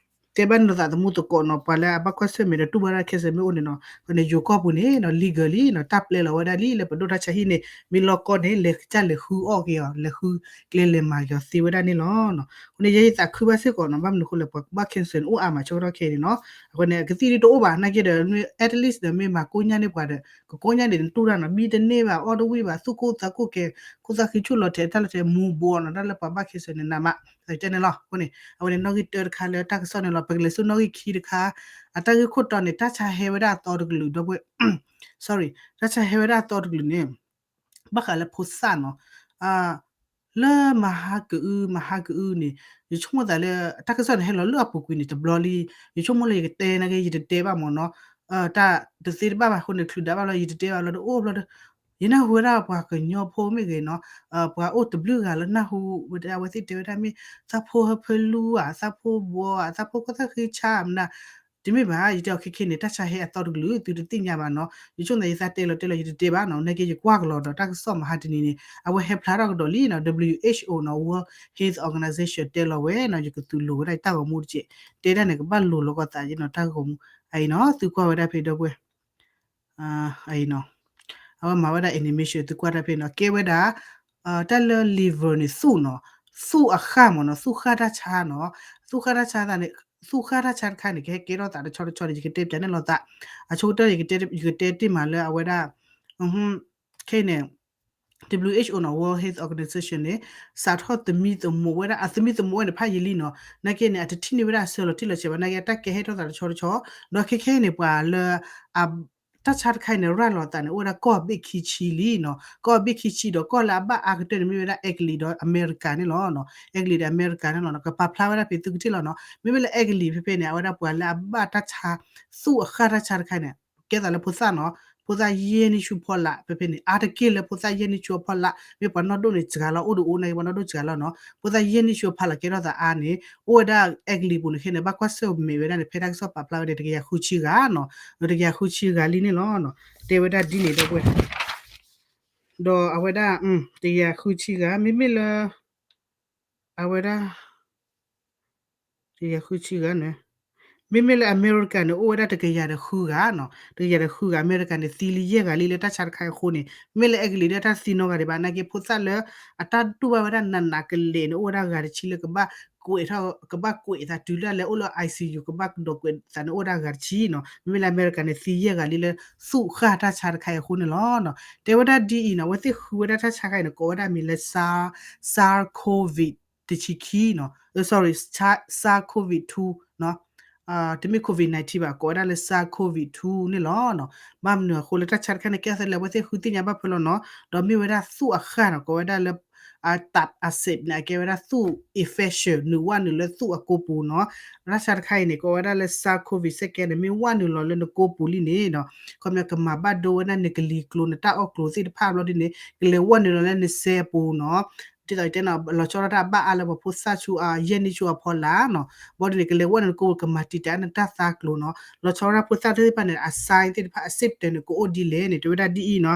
တဲဘၣ်န့ၣ်လိာ်သးသမူသကိးနီၤ ပှၤလၢအဘၣ်ကွၢ်ဆၢၣ်မဲာ်ဒီးတူၢ်ဘၣ်တၢ် cancer မ့ၢ်အိၣ်န့ၣ်နီၤ အဃိန့ၣ် ယိၤကီၢ်ပူၤန့ၣ်နီၤ legal လံနီၤ တၢ်ပျဲလီၤဝဲဒၣ်လံ လၢပဒိၣ်တၢ်ဆါဟံၣ်န့ၣ် မ့ၢ်လီၢ်ကီၢ်န့ၣ် လဲၤကစၢ်လဲၤဃုအီၣ်က့ၤအီၤ လဲၤဃုကျဲလဲၤမၤက့ၤအီၤသ့ဝဲဒၣ်န့ၣ်လီၤ. အဃိန့ၣ် ယဲယသးခုဘၣ်စ့ၢ်ကီးနီၤ ဘၣ်မနုၤအဃိလဲၣ် ပှၤဘၣ် cancer န့ၣ် အိၣ်အါမးဆၢကတီၢ်ခဲအံၤန့ၣ်နီၤ. အဃိန့ၣ် ကသံၣ်ဒ်တအိၣ်ဘၣ် နာ်က့ဒီး at least ဒီးမ့ၢ်မၤကိညၣ်န့ၢ်ပှၤဒီး ကကိညၣ်န့ၣ် နတူၢ်တၢ်နီၤ မံတန့ၢ်ဘၣ် အီၣ်တဝံၣ်ဘၣ် သူၣ်ကိၢ်သးကိၢ်ကဲ ခိၣ်သၣ်ဃံဆူၣ်လီၤထဲး တၢ်လီၤထဲး မူၤဘှီးနီၤ တၢ်လၢပှၤဘၣ် cancer န့ၣ် နးမး သးတဲန့ၣ်လီၤ. အဃိန့ၣ် အဝဲန့ၣ် နီၣ်ဂံၢ်တၢတခါလၢတၢ်ကစီၣ်န့ၣ်လီၤ. ပကလဲၤဆူနီၣ်ဂံၢ်ခံတခါ အတၢ်ဂ့ၢ်ခိၣ်တီန့ၣ် တၢ်ဆါဟဲဝဲဒၣ်အသီတကလုာ် ဒီပုၢ်ဝဲၢ် sorry တၢ်ဆါဟဲဝဲဒၣ်အသီတကလုာ်န့ၣ် ဘၣ်ဃးလၢဖိသၣ်နီၤ လၢမဟါကအု မဟါကအုန့ၣ် ယဆိကမိၣ်သးလၢ တၢ်ကစီၣ်န့ၣ် ဟဲလီၤလၢအပူၤကွံာ်န့ၣ် တဘျီလံ ယဆိကမိၣ်လၢယကတဲနာ်က့ ယတတဲဘၣ်မ့ၢ်နီၤ တၢ်တသ့တဘၣ်ဘၣ်အဃိန့ၣ် ချုးဒၣ်ဘၣ်လီၤ ယတတဲဘၣ်လီၤ တအိၣ်ဘျီဒီး ယနၢ်ဟူဝဲဒၣ်ပှၤကညီဖိမ့ၢ်ဂ့ၤနီၤ ပှၤအိၣ်တဘျုးဂၤလၢနၢ်ဟူဝဲဒၣ် အဝဲသ့ၣ်တဲဝဲဒၣ်မ့ၢ် သးဖိဟၢဖၢလူဧါ သးဖိဘှီဧါ သးဖိခိၣ်သၣ်ဃံဆါမနုၤ တမ့ၢ်ဘၣ် ယတဲအီၤခဲခဲန့ၣ် တၢ်ဆါဟဲအသီတကလုာ် သုတသ့ၣ်ညါဘၣ်နီၤ ယဆိကမိၣ်သးယသးတဲလီၤတဲလီၤ ယတတဲဘၣ်နီၤ နာ်က့ ယကွၢ်ကလီၤဒီးတၢ်ကစီၣ်မဟါတနံၤန့ၣ် အဝဲဟဲဖျါထီၣ်ကဒီးလံနီၤ WHO နီၤ World Health Organization တဲလီၤဝဲနီၤ ယကသုးလိာ်ဝဲဒၣ်ယတၢ်ဂီၤမူတက့ၢ် တဲဒၣ်န့ၣ် ကဘၣ်လိာ်လီၤကီးသးနီၤ တၢ်ဂီၤမူ အအံၤနီၤ သုကွၢ်ဝဲဒၣ်ဖဲဒီပုၢ်ဝဲၢ် အံၤနီၤ အဝဲမၤဝဲဒၣ် animation သုကွၢ်တၢ်ဖဲနီၤ ကဲဝဲဒၣ် တၢ်လၢ liver န့ၣ် သူၣ်နီၤ သူၣ်အဃၢ်မ့ၢ်နီၤ သူၣ်ဃၢ်တၢ်ဆါနီၤ သူၣ်ဃၢ်တၢ်ဆါန့ၣ် သူၣ်ဃၢ်တၢ်ဆါတခါန့ၣ် ကဟဲကဲထီၣ်သးတဆီတဆီန့ၣ် ယကတဲပျးန့ၢ်လိာ်သး အဆိကတၢၢ် ယကတဲတ့ၢ်မးလၢအဝဲဒၣ် ခဲအံၤန့ၣ် WHO နီၤ World Health Organization န့ၣ် စးထီၣ်သမံသမိးဝဲဒၣ် အသမံသမိးဝဲန့ၣ် ဖးယံာ်လံနီၤ နာ်က့န့ၣ် အတထံၣ်န့ၢ်ဝဲဒၣ်အဆၢလီၤတံၢ်လီၤဆဲးဘၣ် နာ်က့ တၢ်ကဲဟဲထီၣ်သးတဆီတဆီ ဒီးခဲခဲအံၤန့ၣ် ပှၤလၢ တၢ်ဆါတခါအံၤန့ၣ် ရၤလီၤသးန့ၣ် အိၣ်ဝဲဒၣ်ကီၢ်ဘ့ၣ်ခံဆံလံနီၤ ကီၢ်ဘ့ၣ်ခံဆံဒီး ကီၢ်လၢအဘၣ်အါကတၢၢ်န့ၣ် မ့ၢ်ဝဲဒၣ် အဲကလံးဒီးအမဲရကၤန့ၣ်လီၤ အဲကလံးဒီးအမဲရကၤန့ၣ်လီၤ ကပာ်ဖျါဝဲဒၣ်ဖဲသုကထံၣ်လီၤနီၤ မ့မ့ၢ်လၢအဲကလံးဖဲဖဲန့ၣ် အဝဲဒၣ်ပှၤလၢအဘၣ်တၢ်ဆါ သူၣ်အဃၢ်တၢ်ဆါတခါန့ၣ် ကဲသးလၢဖိသၣ်နီၤ ဖိသၣ်ယဲၢ်နံၣ်ဆူဖီလာ် ဖဲဖဲန့ၣ် အါတက့ၢ်လၢဖိသၣ်ယဲၢ်နံၣ်ဆူအဖီလာ် မ့ၢ်ပှၤနီၢ်ဒိၣ်န့ၣ်စှၤလီၤ အိၣ်ဒီးအိၣ်နာ်က့ ပှၤနီၢ်ဒိၣ်စှၤလီၤနီၤ ဖိသၣ်ယဲၢ်နံၣ်ဆူအဖီလာ်ကဲထီၣ်သးအါန့ၣ် အိၣ်ဝဲဒၣ်အဲကလံးပူၤန့ၣ်ခဲန့ၣ် ဘၣ်ကွၢ်ဆၢၣ်မဲာ်ဝဲဒၣ်န့ၣ် ဖဲတၢ်ကစီၣ်ပာ်ဖျါဝဲန့ၣ် တကယၤဃုဆံဂၤနီၤ တကယၤဃုဆံဂၤလံန့ၣ်လီၤ တဲဝဲဒၣ်ဒ်န့ၣ်ဒီပုၢ်ဝဲၢ် ဒီးအဝဲဒၣ် တကယၤဃုဆံဂၤ မ့မ့ၢ်လၢ အဝဲဒၣ် တကယၤဃုဆံဂၤန့ၣ် မ့မ့ၢ်လၢအမဲရကၤန့ၣ် အိၣ်ဝဲဒၣ်တကယၤဒီးဃုဂၤနီၤ, တကယၤဒီးဃုဂၤ အမဲရကၤန့ၣ် သံလံယဲၢ်ဂၤလံလၢတၢ်ဆါတခါအံၤအဃိန့ၣ် မ့ၢ်လၢအဲကလံးဒီးတၢ်သံနီတဂၤဒံးဘၣ် နာ်က့ဖိသၣ်လၢ အတၢ်တူၢ်ဘၣ်ဝဲဒၣ်နးနးကလဲာ်န့ၣ် အိၣ်ဝဲဒၣ်ဂၤတဆံလၢကဘၣ်ကွဲးထီၣ် ကဘၣ်ကွဲးသးတုၤလၢလဲၤအိၣ်လၢ ICU ကဘၣ်ကဒီးကွဲးသးန့ၣ် အိၣ်ဝဲဒၣ်ဂၤတဆံနီၤ, မ့မ့ၢ်လၢအမဲရကၤန့ၣ် သံယဲၢ်ဂၤလံလၢ သူၣ်ဃၢ်တၢ်ဆါတခါအံၤအဃိန့ၣ်လီၤ. တဲဝဲဒၣ်ဒ်အံၤနီၤ အဝဲသ့ၣ်ဃုဝဲဒၣ်တၢ်ဆါခါအံၤန့ၣ် ကိးဝဲဒၣ်မံၤလၢ SARS, SARS COVID တဆံခံနီၤ, sorry, SARS COVID two နီၤ, တမ့ၢ် COVID nineteen ဘၣ် ကိးဝဲဒၣ်လၢ SARS COVID two န့ၣ်လီၤ. ဘၣ်မနုၤအဃိလၢတၢ်ဆါတခါန့ၣ် ကဲသးလဲၣ် အဝဲသ့ၣ်ဃုသ့ၣ်ညါဘၣ်ဖဲလီၤနီၤ, ဒီးမ့ၢ်ဝဲဒၣ်သူၣ်အဃၢ်နီၤ ကိးဝဲဒၣ်လၢ အတးအစ့းန့ၣ် အကဲဝဲဒၣ်သူၣ် infection နုာ်ဝဲနုာ်လၢသူၣ်အကိပူၤနီၤ, တၢ်ဆါတခါအံၤန့ၣ် ကိးဝဲဒၣ်လၢ SARS COVID second န့ၣ် မ့ၢ်ဝဲနုာ်လီၤလၢနကိပူၤလံန့ၣ်နီၤ, ခီပညီကမၤဘၣ်ဒိဝဲဒၣ်နကလံၤကျိၤ နတၢ်အီၣ်ကျိၤသ့ၣ်တဖၣ်ဘျီဒ်န့ၣ် ကလဲၤဝဲနုာ်လီၤလၢနစဲအပူၤနီၤ, ဒ်သိးတဲနီၤ လီၤဆီဒၣ်တၢ်ဘၣ်အါလၢပှၤဖိသၣ်ဆူအယဲၢ်နံၣ်ဆူအဖီလာ်နီၤ, ဘျီဒ်န့ၣ် ကလဲၤဝဲနုာ်နကိပူၤ ကမၤတံာ်တာ်နတၢ်သါကျိၤနီၤ, လီၤဆီဒၣ်တၢ်ဖိသၣ်သ့ၣ်တဖၣ်န့ၣ် အ sign သ့ၣ်တဖၣ် အ symptom န့ၣ် ကအိၣ်ဒ်လဲၣ်န့ၣ် တဲဝဲဒၣ်ဒ်အံၤနီၤ,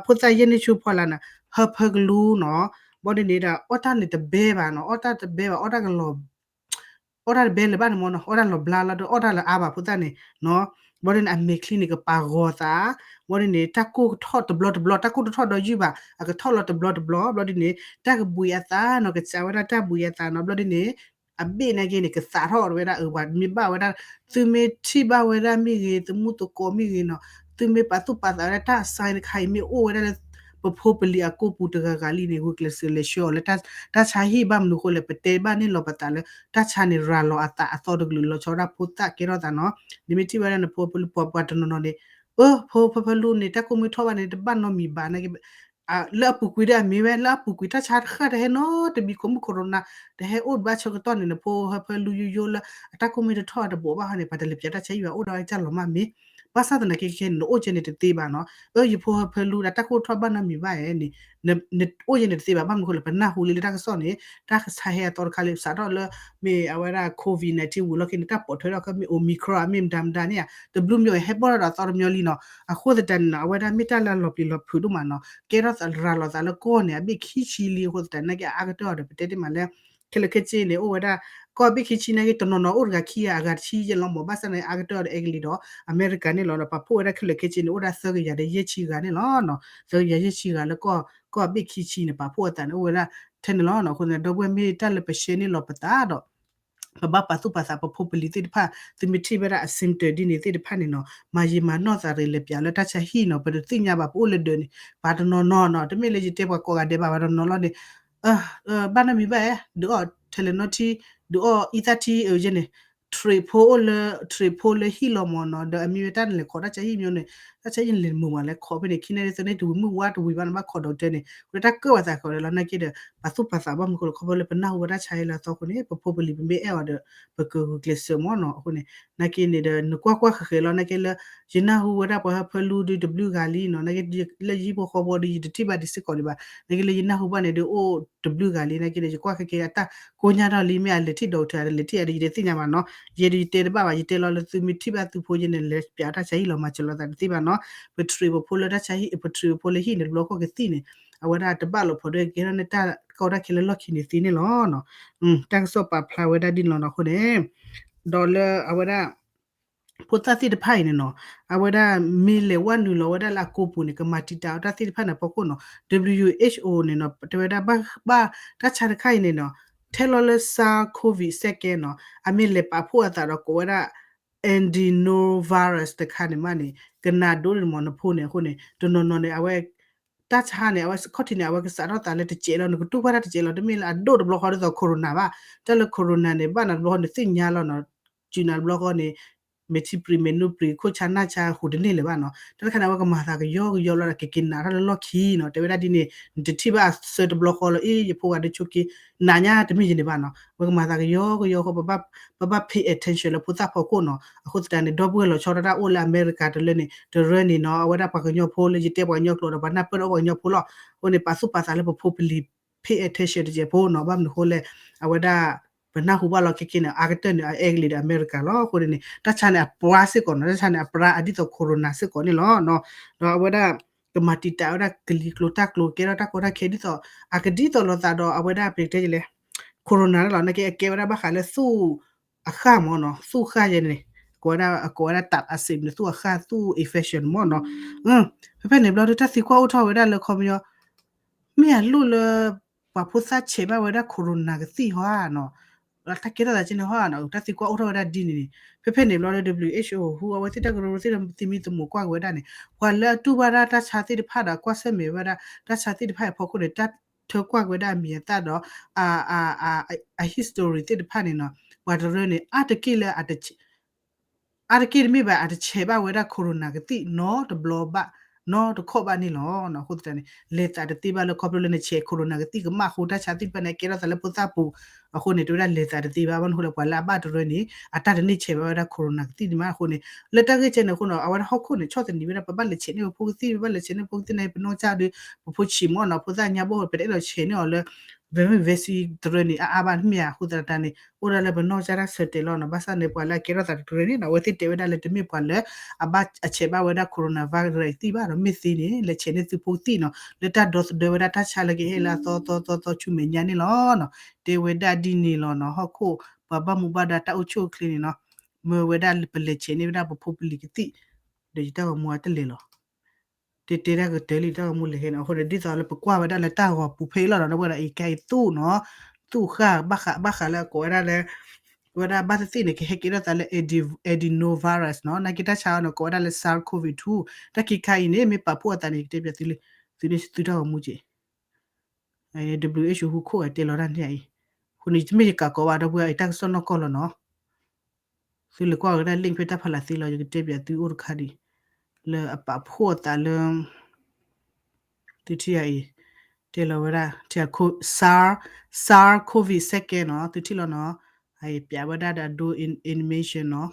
ဖိသၣ်ယဲၢ်နံၣ်ဆူဖီလာ်န့ၣ် ဟၢဖၢကလူနီၤ, ဘျီဒ်န့ၣ်ဒီး အီၣ်တၢ်န့ၣ်တဘဲဘၣ်နီၤ, အီၣ်တၢ်တဘဲဘၣ် အီၣ်တၢ်ကလီၤ အီၣ်တၢ်တဘဲလၢၤဘၣ်န့ၣ်မ့ၢ်နီၤ, အီၣ်တၢ်လီၤဘျါလီၤဒီး အီၣ်တၢ်လၢအါဘၣ်ဖိသၣ်န့ၣ်နီၤ, ဘျီဒ်န့ၣ် အမဲာ်ချံန့ၣ် ကပာ်ဂီၤသး, ဘျီဒ်န့ၣ် တၢ်ကိၢ်ထီၣ်တဘျီတဘျီ တၢ်ကိၢ်တထီၣ်ဒီးယုၢ်ဘၣ် အကထီၣ်လီၤတဘျီတဘျီ ဘျီဒ်န့ၣ် တၢ်ကဘှံးအသးနီၤ ကစးဝဲဒၣ်တၢ်ဘှံးအသးနီၤ, ဘျီဒ်န့ၣ် အဘ့ၣ်နာ်က့န့ၣ် ကသးထီၣ်ဝဲဒၣ်အၢ ပှၤမ့ၢ်ဘၣ်ဝဲဒၣ် သုမ့ၢ်ထံၣ်ဘၣ်ဝဲဒၣ်မ့ၢ်ဂ့ၤ သမူသကိးမ့ၢ်ဂ့ၤနီၤ, သုမ့ၢ်ပာ်သူၣ်ပာ်သးဝဲဒၣ်တၢ် sign တခါအံၤ မ့ၢ်အိၣ်ဝဲဒၣ်လၢ ပဖိပလံၤအကိပူၤတဂၤဂၤလံန့ၣ် ဂုာ်ကျဲးစၢးလဲၤဆှၢအီၤလၢတၢ်ဆါဟံၣ် ဘၣ်မနုၤအဃိလဲၣ် ပတဲဘၣ်န့ၣ်လီၤပသးလၢ တၢ်ဆါန့ၣ် ရၤလီၤအသးအသီတကလုာ် လီၤဆီဒၣ်ဖိသၣ်ကဲထီၣ်သးနီၤ, နမ့ၢ်ထံၣ်ဝဲဒၣ်နဖိပှၤတနီၤနီၤန့ၣ် အၢ ဖိဖၢဖၢလူန့ၣ် တၢ်ကိၢ်မ့ၢ်ထီၣ်ဘၣ်န့ၣ် တဘၣ်နီတမံၤဘၣ်နာ်က့ လၢအပူၤကွံာ်ဒီးအမ့ၢ်ဝဲ လၢအပူၤကွံာ်တၢ်ဆါတဃၢ်တဟဲနီတမံၤ ခိးမုၢ် corona တဟဲအိၣ်ဘၣ်ဆၢကတီၢ်န့ၣ် နဖိဟၢဖၢလူယိယိလၢ အတၢ်ကိၢ်မ့ၢ်တထီၣ်တဘိးဘၣ်ဟီန့ၣ် ပှၤတလဲၤပၠးတၢ်ဆါဟံၣ်ဘၣ် အိၣ်ဒီးတၢ်လီၤမၢ်မ့ၢ် ဘၣ်ဆၣ်သနာ်က့ခဲန့ၣ် နအိၣ်ကဲန့ၣ်တသ့ဘၣ်နီၤ, အၢ ယဖိဟၢဖၢလူဒီးတၢ်ကိၢ်ထီၣ်ဘၣ်နီတမံၤဘၣ်ဧါန့ၣ် နအိၣ်ကဲန့ၣ်တသ့ဘၣ် ဘၣ်မနုၤအဃိလဲၣ် ပနၢ်ဟူလံလၢတၢ်ကစီၣ်န့ၣ် တၢ်ကဆါဟဲအသီတခါလံ စးထီၣ်လၢ မ့ၢ်အဝဲဒၣ် COVID nineteen ဝံၤလီၢ်ခံန့ၣ် တၢ်ပိာ်ထွဲထီၣ်ခဲမ့ၢ် Omicron မ့ၢ်မတၤမတၤန့ၣ်ဧါ တဘျုးမံၤအံၤ ဟဲဘီၣ်ထီၣ်ဒီးအသီတမံၤလံနီၤ, အဃိသတးန့ၣ်နီၤ အဝဲဒၣ်မ့ၢ်တၢ်လၢအလီၤပျံၤလီၤဖုးဒိၣ်မးနီၤ ကဲထီၣ်သးရၤလီၤသးလၢကီၢ်န့ၣ် အဘ့ၣ်ခံဆံလံ အဃိသတးနာ်က့အအါကတၢၢ်အီၤဒီး ပတဲတ့ၢ်မးလၢ ခဲလၢာ်ခဲဆ့န့ၣ် အိၣ်ဝဲဒၣ် ကီၢ်ဘ့ၣ်ခံဆံနာ်က့ တနီၤနီၤအိၣ်တဂၤခံဂၤ အဂၤတဆံယဲၢ်လီၤမး ဘၣ်ဆၣ်န့ၣ် အါကတၢၢ်အီၤဒီးအဲကလံးဒီး အမဲရကၤန့ၣ်လီၤ ဒီးပာ်ဖှိၣ်ဝဲဒၣ်ခဲလၢာ်ခဲဆ့န့ၣ် အိၣ်ဝဲဒၣ်သၢကယၤဒီးယဲၢ်ဆံဂၤန့ၣ်လီၤ, သၢကယၤယဲၢ်ဆံဂၤလၢကီၢ် ကီၢ်ဘ့ၣ်ခံဆံန့ၣ် ပာ်ဖှိၣ်အသးန့ၣ် အိၣ်ဝဲဒၣ်ထဲန့ၣ်လီၤ, အဃိသတး ဒီပုၢ်ဝဲၢ်မ့ၢ်တၢ်လၢပရှဲန့ၣ်လီၤပသးဒီး ပဘၣ်ပာ်သူၣ်ပာ်သးပဖိပလံၤသ့ၣ်တဖၣ် သုမ့ၢ်ထံၣ်ဝဲဒၣ်အ symptom ဒ်န့ၣ်သ့ၣ်တဖၣ်န့ၣ်နီၤ မၤယံာ်မၤနီၢ်သးရ့ၣ်လဲၤပၠးလၢတၢ်ဆါဟံၣ်နီၤ ပတသ့ၣ်ညါဘၣ် ပအိၣ်လၢဒၢးန့ၣ် ပှၤတနီၤနီၤနီၤ တမ့ၢ်လၢယတဲပှၤကိးဂၤဒဲးဘၣ် ပှၤတနီၤနီၤလီၤန့ၣ် ဘၣ်နီတမံၤဘၣ်ဧါ ဒုးအီၣ် Tylenol ထံ ဒုးအီၣ်အံသၣ်ထံ ယဲန့ၣ် ထရံးဖိအိၣ်လၢ ထရံးဖိလၢဟံၣ်လီၤမးနီၤ ဒီးအမ့ၢ်ဝဲတၢ်နလဲၤခိးတၢ်ဆါဟံၣ်မ့ၢ်န့ၣ် တၢ်ဆါဟံၣ်နလဲၤမုာ်မးလဲၤခိးဖဲန့ၣ် ခံန့ၣ်သန့ၣ်တဝံၤမုၢ်ဝါတဝံၤဘၣ်နဘၣ်ခိးဒီးတဲန့ၣ် ဝဲတၢ်ကၢၣ်ဝဲသးခိးဒီးလီၤ နာ်က့ဒီး ပာ်သူၣ်ပာ်သးဘၣ်မနုၤဃိလဲၣ် ခီဖျိလၢပနၢ်ဟူဝဲတၢ်ဆါဟံၣ်လၢအသီအဃိန့ၣ် ပဖိပလံၤပမ့ၢ်အဲၣ်အီၤဒီး ပကဂုာ်ကျဲးစၢးမးနီၤ အဃိန့ၣ် နာ်က့န့ၣ်ဒီး နကွၢ်ကွၢ်ဃဲၤဃဲၤလီၤ နာ်က့လၢ ယနၢ်ဟူဝဲဒၣ်ပှၤဟၢဖၢလူဒုးတဘျုးဂၤလံနီၤ နာ်က့ လၢယဟံၣ်ဖိဃီဖိဒီး ယတထံၣ်ဘၣ်ဒံးစ့ၢ်ကီးဒံးဘၣ် နာ်က့လၢယနၢ်ဟူဘၣ်န့ၣ်ဒီး အိၣ်တဘျုးဂၤလံ နာ်က့ဒီး ယကွၢ်ခဲက့ၤအတၢ်ကိညၢ်ထီၣ်လံ မ့ၢ်အလဲၤထံၣ်ဒီကထၢၣ် အတလဲၤထံၣ်အဒီး ယတသ့ၣ်ညါဘၣ်နီၤ ယဲဒီးယတဲတဘၣ်ဘၣ် ယတဲလီၤလၢသုမ့ၢ်ထံၣ်ဘၣ်သုဖိယဲန့ၣ် လဲၤပၠးတၢ်ဆါဟံၣ်လီၤ မၤစၢၤလိာ်သးတသ့ဘၣ်နီၤ ပထရံးပဖိလၢတၢ်ဆါဟံၣ် ပထရံးပဖိလၢဟံၣ်န့ၣ် တဘျီဃီကသံၣ်န့ၣ် အဝဲဒၣ်တဘၣ်လိာ်ဖိးဒီးကဲထီၣ်န့ၣ်တၢ်ကီတၢ်ခဲလၢလီၢ်ခံန့ၣ်သ့န့ၣ်လီၤ တၢ်ကစီၣ်ပာ်ဖျါဝဲဒၣ်ဒ်န့ၣ်လီၤနီၤ အဃိန့ၣ် ဒီးလၢအဝဲဒၣ် ဖိသၣ်သ့ၣ်တဖၣ်အံၤန့ၣ်နီၤ အဝဲဒၣ်မ့ၢ်လဲၤဝဲနုာ်လီၤဝဲဒၣ်လၢအကိာ်ပူၤန့ၣ် ကမၤတံာ်တာ်အီၤတၢ်သ့ၣ်တဖၣ်န့ၣ်အဖီခိၣ်နီၤ WHO န့ၣ်နီၤ တဲဝဲဒၣ်ဘၣ် ဘၣ်တၢ်ဆါတခါအံၤန့ၣ်နီၤ ထဲလီၤလၢ SARS COVID second နီၤ အမ့ၢ်လဲၤပာ်ဖှိၣ်အသးဒီးကိးဝဲဒၣ် adenovirus တခါန့ၣ်မးန့ၣ် ကနၣ်ဒိၣ်န့ၣ်မ့ၢ်နဖိန့ၣ်အဃိန့ၣ် တနီၤနီၤန့ၣ် အဝဲ တၢ်ဆါန့ၣ် အဝဲခီၣ်ထံးန့ၣ် အဝဲကစးထီၣ်သးလၢတစဲးလီၤ နကတူၢ်ဘၣ်တၢ်တစဲးလီၤ တမ့ၢ်လၢအဒိၣ်တဘျီဃီဒ်သိး corona ဘၣ် တၢ်လၢ corona န့ၣ် ဘၣ်နၤတဘျီဃီန့ၣ်သ့ၣ်ညါလီၤနီၤ စုနၤတဘျီဃီန့ၣ် မဲာ်ထံပြံၤမဲာ်နူပြံၤ ခိၣ်ဆါနၢ်ဆါဟူးတန့ၢ်လၢၤဘၣ်နီၤ တၢ်တခါန့ၣ် အဝဲကမၤသးကယီကယီလီၤဒီး ကက့ၤနးထီၣ်လၢလီၢ်ခံနီၤ တဲဝဲဒၣ်ဒ်န့ၣ် နတထံၣ်ဘၣ်အဆၢတဘျီဃီလီၤ အ့ ယဖိဂၤဒုးဆိးက့ နးညါတမ့ၢ်ယၤန့ၣ်ဘၣ်နီၤ အဝဲကမၤသးကယီကယီဃီ ပဘၣ် ပဘၣ် pay attention လၢဖိသၣ်ဖီခိၣ်နီၤ အဃိသတးန့ၣ် ဒီပုၢ်ဝဲၢ်လီၤဆီဒၣ်တၢ်အိၣ်လၢအမဲရကၤတလၢန့ၣ် တရၢန့ၣ်နီၤ အဝဲဒၣ်ပှၤကညီဖိလၢယတဲပှၤကညီကျိာ်ဒီး ပှၤနၢ်ပၢၢ်ဒီးပှၤကညီဖိလီၤ အဃိန့ၣ် ပာ်သူၣ်ပာ်သးလၢပဖိပလံၤ pay attention တစဲးဖိနီၤ ဘၣ်မနုၤအဃိလဲၣ် အဝဲဒၣ် ပနၢ်ဟူဘၣ်လီၤခဲက့ၤန့ၣ် အါကတၢၢ်န့ၣ် အအဲကလံးဒီးအမဲရကၤလီၤ အဃိန့ၣ် တၢ်ဆါန့ၣ်အပြါစ့ၢ်ကီးနီၤ တၢ်ဆါန့ၣ်အပြါအဒ်သိး corona စ့ၢ်ကီးန့ၣ်လီၤ ဒီးအဝဲဒၣ် ကမၤတံာ်တာ်ဝဲဒၣ်ကလံၤကျိၤတၢ်ကျိၤ ကဲထီၣ်တၢ်ကီတၢ်ခဲဒ်သိး အကဒ်သိးလိာ်သးဒီးအဝဲဒၣ်ပကတဲလဲၣ် corona န့ၣ်လီၤ. နာ်က့အကဲဝဲဒၣ်ဘၣ်ဃးလၢသူၣ်အဃၢ်မ့ၢ်နီၤ, သူၣ်ဃၢ်ယဲန့ၣ် ကိးဝဲဒၣ် အကိးဝဲဒၣ် ตับอักเสบ န့ၣ် သူၣ်အဃၢ် သူၣ် infection မ့ၢ်နီၤ. ဖဲဖဲန့ၣ်ဘျီဒီး တၢ်သံကွၢ်အိၣ်ထီၣ်ဝဲဒၣ်လၢခီပညီ မ့ၢ်အလိၣ်လၢ ပှၤဖိသၣ်ဆဲးဘၣ်ဝဲဒၣ် corona ကသံၣ်ဟီဧါနီၤ, တၢ်ကဲထီၣ်သးကဲန့ၣ်ဟီဧါနီၤ, တၢ်သံကွၢ်အိၣ်ထီၣ်ဝဲဒၣ်ဒ်န့ၣ်န့ၣ်. ဖဲဖဲန့ၣ်ဘျီဒီး WHO ဟူအဝဲသ့ၣ်တၢ်ကရၢကရိသ့ၣ်ဒီး သမံသမိးကွၢ်က့ၤဝဲဒၣ်န့ၣ် ပှၤလၢအတူၢ်ဘၣ်ဒၣ်တၢ်ဆါသ့ၣ်တဖၣ်ဒီး ကွၢ်ဆၢၣ်မဲာ်ဝဲဒၣ် တၢ်ဆါသ့ၣ်တဖၣ်အဖီခိၣ်န့ၣ် တၢ်ထၢကွၢ်က့ၤဝဲဒၣ်အမံၤအသၣ်ဒီး အ အ အ အ history သ့ၣ်တဖၣ်န့ၣ်နီၤ, ပှၤတရၢန့ၣ် အါတက့ၢ်လၢ အါတက့ၢ်တမ့ၢ်ဘၣ် အတဆဲးဘၣ်ဝဲဒၣ် corona ကသံၣ်နီတဘျီဘၣ် နီတခီၣ်ဘၣ်န့ၣ်လီၤ. အဃိသတးန့ၣ် လဲၤသးတသ့ဘၣ်လၢခီဖျိလၢနဆဲး corona ကသံၣ်ကမၣ်အဃိ တၢ်ဆါသ့ၣ်တဖၣ်န့ၣ် ကဲထီၣ်သးလၢဖိသၣ်ပူၤအဃိန့ၣ် တဲဝဲဒၣ်လဲၤသးတသ့ဘၣ် ဘၣ်မနုၤဃိလဲၣ် ပှၤလၢအဘၣ်တရၢန့ၣ် အတၢ်တန့ၢ်ဆဲးဘၣ်ဝဲဒၣ် corona ကသံၣ်န့ၣ်မးအဃိန့ၣ် လၢတၢ်ဂ့ၢ်ကဲန့ၣ်အဃိနီၤ အဝဲဒၣ်ဟီၣ်ခိၣ်န့ၣ် ဆီၣ်သနံးဝဲဒၣ် ပဘၣ်လဲၤဆဲးန့ၢ်ပဖိကသံၣ် ပဘၣ်လဲၤဆဲးန့ၢ်ပဖိကသံၣ်န့ၣ် ပနီၢ်ကစၢ်ဒီး ပဖိဆံးမ့ၢ်နီၤ ဖိသၣ်ညါဘိ ပတအဲၣ်ဒိးဆဲးန့ၢ်အီၤလၢ vaccine တရၢန့ၣ် အါအါဘၣ်မ့ၢ်ဧါ အဃိသတးန့ၣ် အိၣ်ဒၣ်လၢပနီၢ်ကစၢ်တၢ်ဆၢတဲာ်လီၤနီၤ ဘၣ်ဆၣ်န့ၣ် ပှၤလၢအကဲထီၣ်သးတရၢန့ၣ်နီၤ အဝဲသ့ၣ်တဲဝဲဒၣ်လၢတမ့ၢ်ပှၤလၢ အဘၣ်အဆဲးဘၣ်ဝဲဒၣ် coronavirus သံၣ်ဘၣ်ဒီး မ့ၢ်သ့န့ၣ် လဲၤဆဲးန့ၢ်သုဖိကသံၣ်နီၤ လၢတၢ်ဒီသဒၢဝဲဒၣ်တၢ်ဆါလၢကဟဲလၢအသီသီသီသီဆူမဲာ်ညါန့ၣ်လီၤနီၤ တဲဝဲဒၣ်ဒ်န့ၣ်လီၤနီၤ ဟီၣ်ခိၣ် ပှၤဘၣ်မူဘၣ်ဒါတၢ်အိၣ်ဆူၣ်အိၣ်ချ့န့ၣ်နီၤ မၢဝဲဒၣ်ပလဲၤဆဲးန့ၢ်ဝဲဒၣ်ပဖိပလံၤကသံၣ် ဒီးယတၢ်ဂီၤမူအတလဲၤလီၤ တဲတဲဒၣ်ကတၢၢ်လံတၢ်ဂီၤမူလဲၤဟဲန့ၣ် အဃိန့ၣ် ဒ်သိးလၢပကွၢ်ဝဲဒၣ်လၢတၢ်ဂီၤပူၤဖဲအံၤလီၤနီၤ ဒီပုၢ်ဝဲၢ်ဒီး အံၤကဲအံၤသူၣ်နီၤ သူၣ်ဃၢ် ဘၣ်ဃးလၢအကိးဝဲဒၣ်လၢ ဝဲဒၣ်ဘၣ်သ့ၣ်သ့ၣ်န့ၣ် ကဟဲကဲထီၣ်သးလၢ adenovirus နီၤ နာ်က့တၢ်ဆါအီၤန့ၣ် ကိးဝဲဒၣ်လၢ SARS-CoV two တၢ်ခံခါအံၤန့ၣ် မ့ၢ်ပာ်ဖှိၣ်အသးန့ၣ် ကတဲပၠးသုလၢ သုန့ၣ်သုတၢ်ဂီၤမူက့ၤ WHO ဟူခိၣ်အတဲလီၤတၢ်န့ၣ်အံၤ အဃိန့ၣ် တမ့ၢ်ယကးကိးဘၣ်ဒီပုၢ်ဝဲၢ်အံၤ တၢ်ကစီၣ်နီၢ်ကီၢ်လီၤနီၤ သုလဲၤကွၢ်ဝဲဒၣ် link ဖဲတၢ်ဖးလၢ်သ့လီၤ ယကတဲပၠးသုအိၣ်တခါဒံး လၢအပာ်ဖှိၣ်အသးလၢ သုထံၣ်အံၤ တဲလီၤဝဲဒၣ် SARS COVID second နီၤ သုထံၣ်လီၤနီၤ အံၤပၠးဝဲဒၣ်ဒီးအဒိ animation နီၤ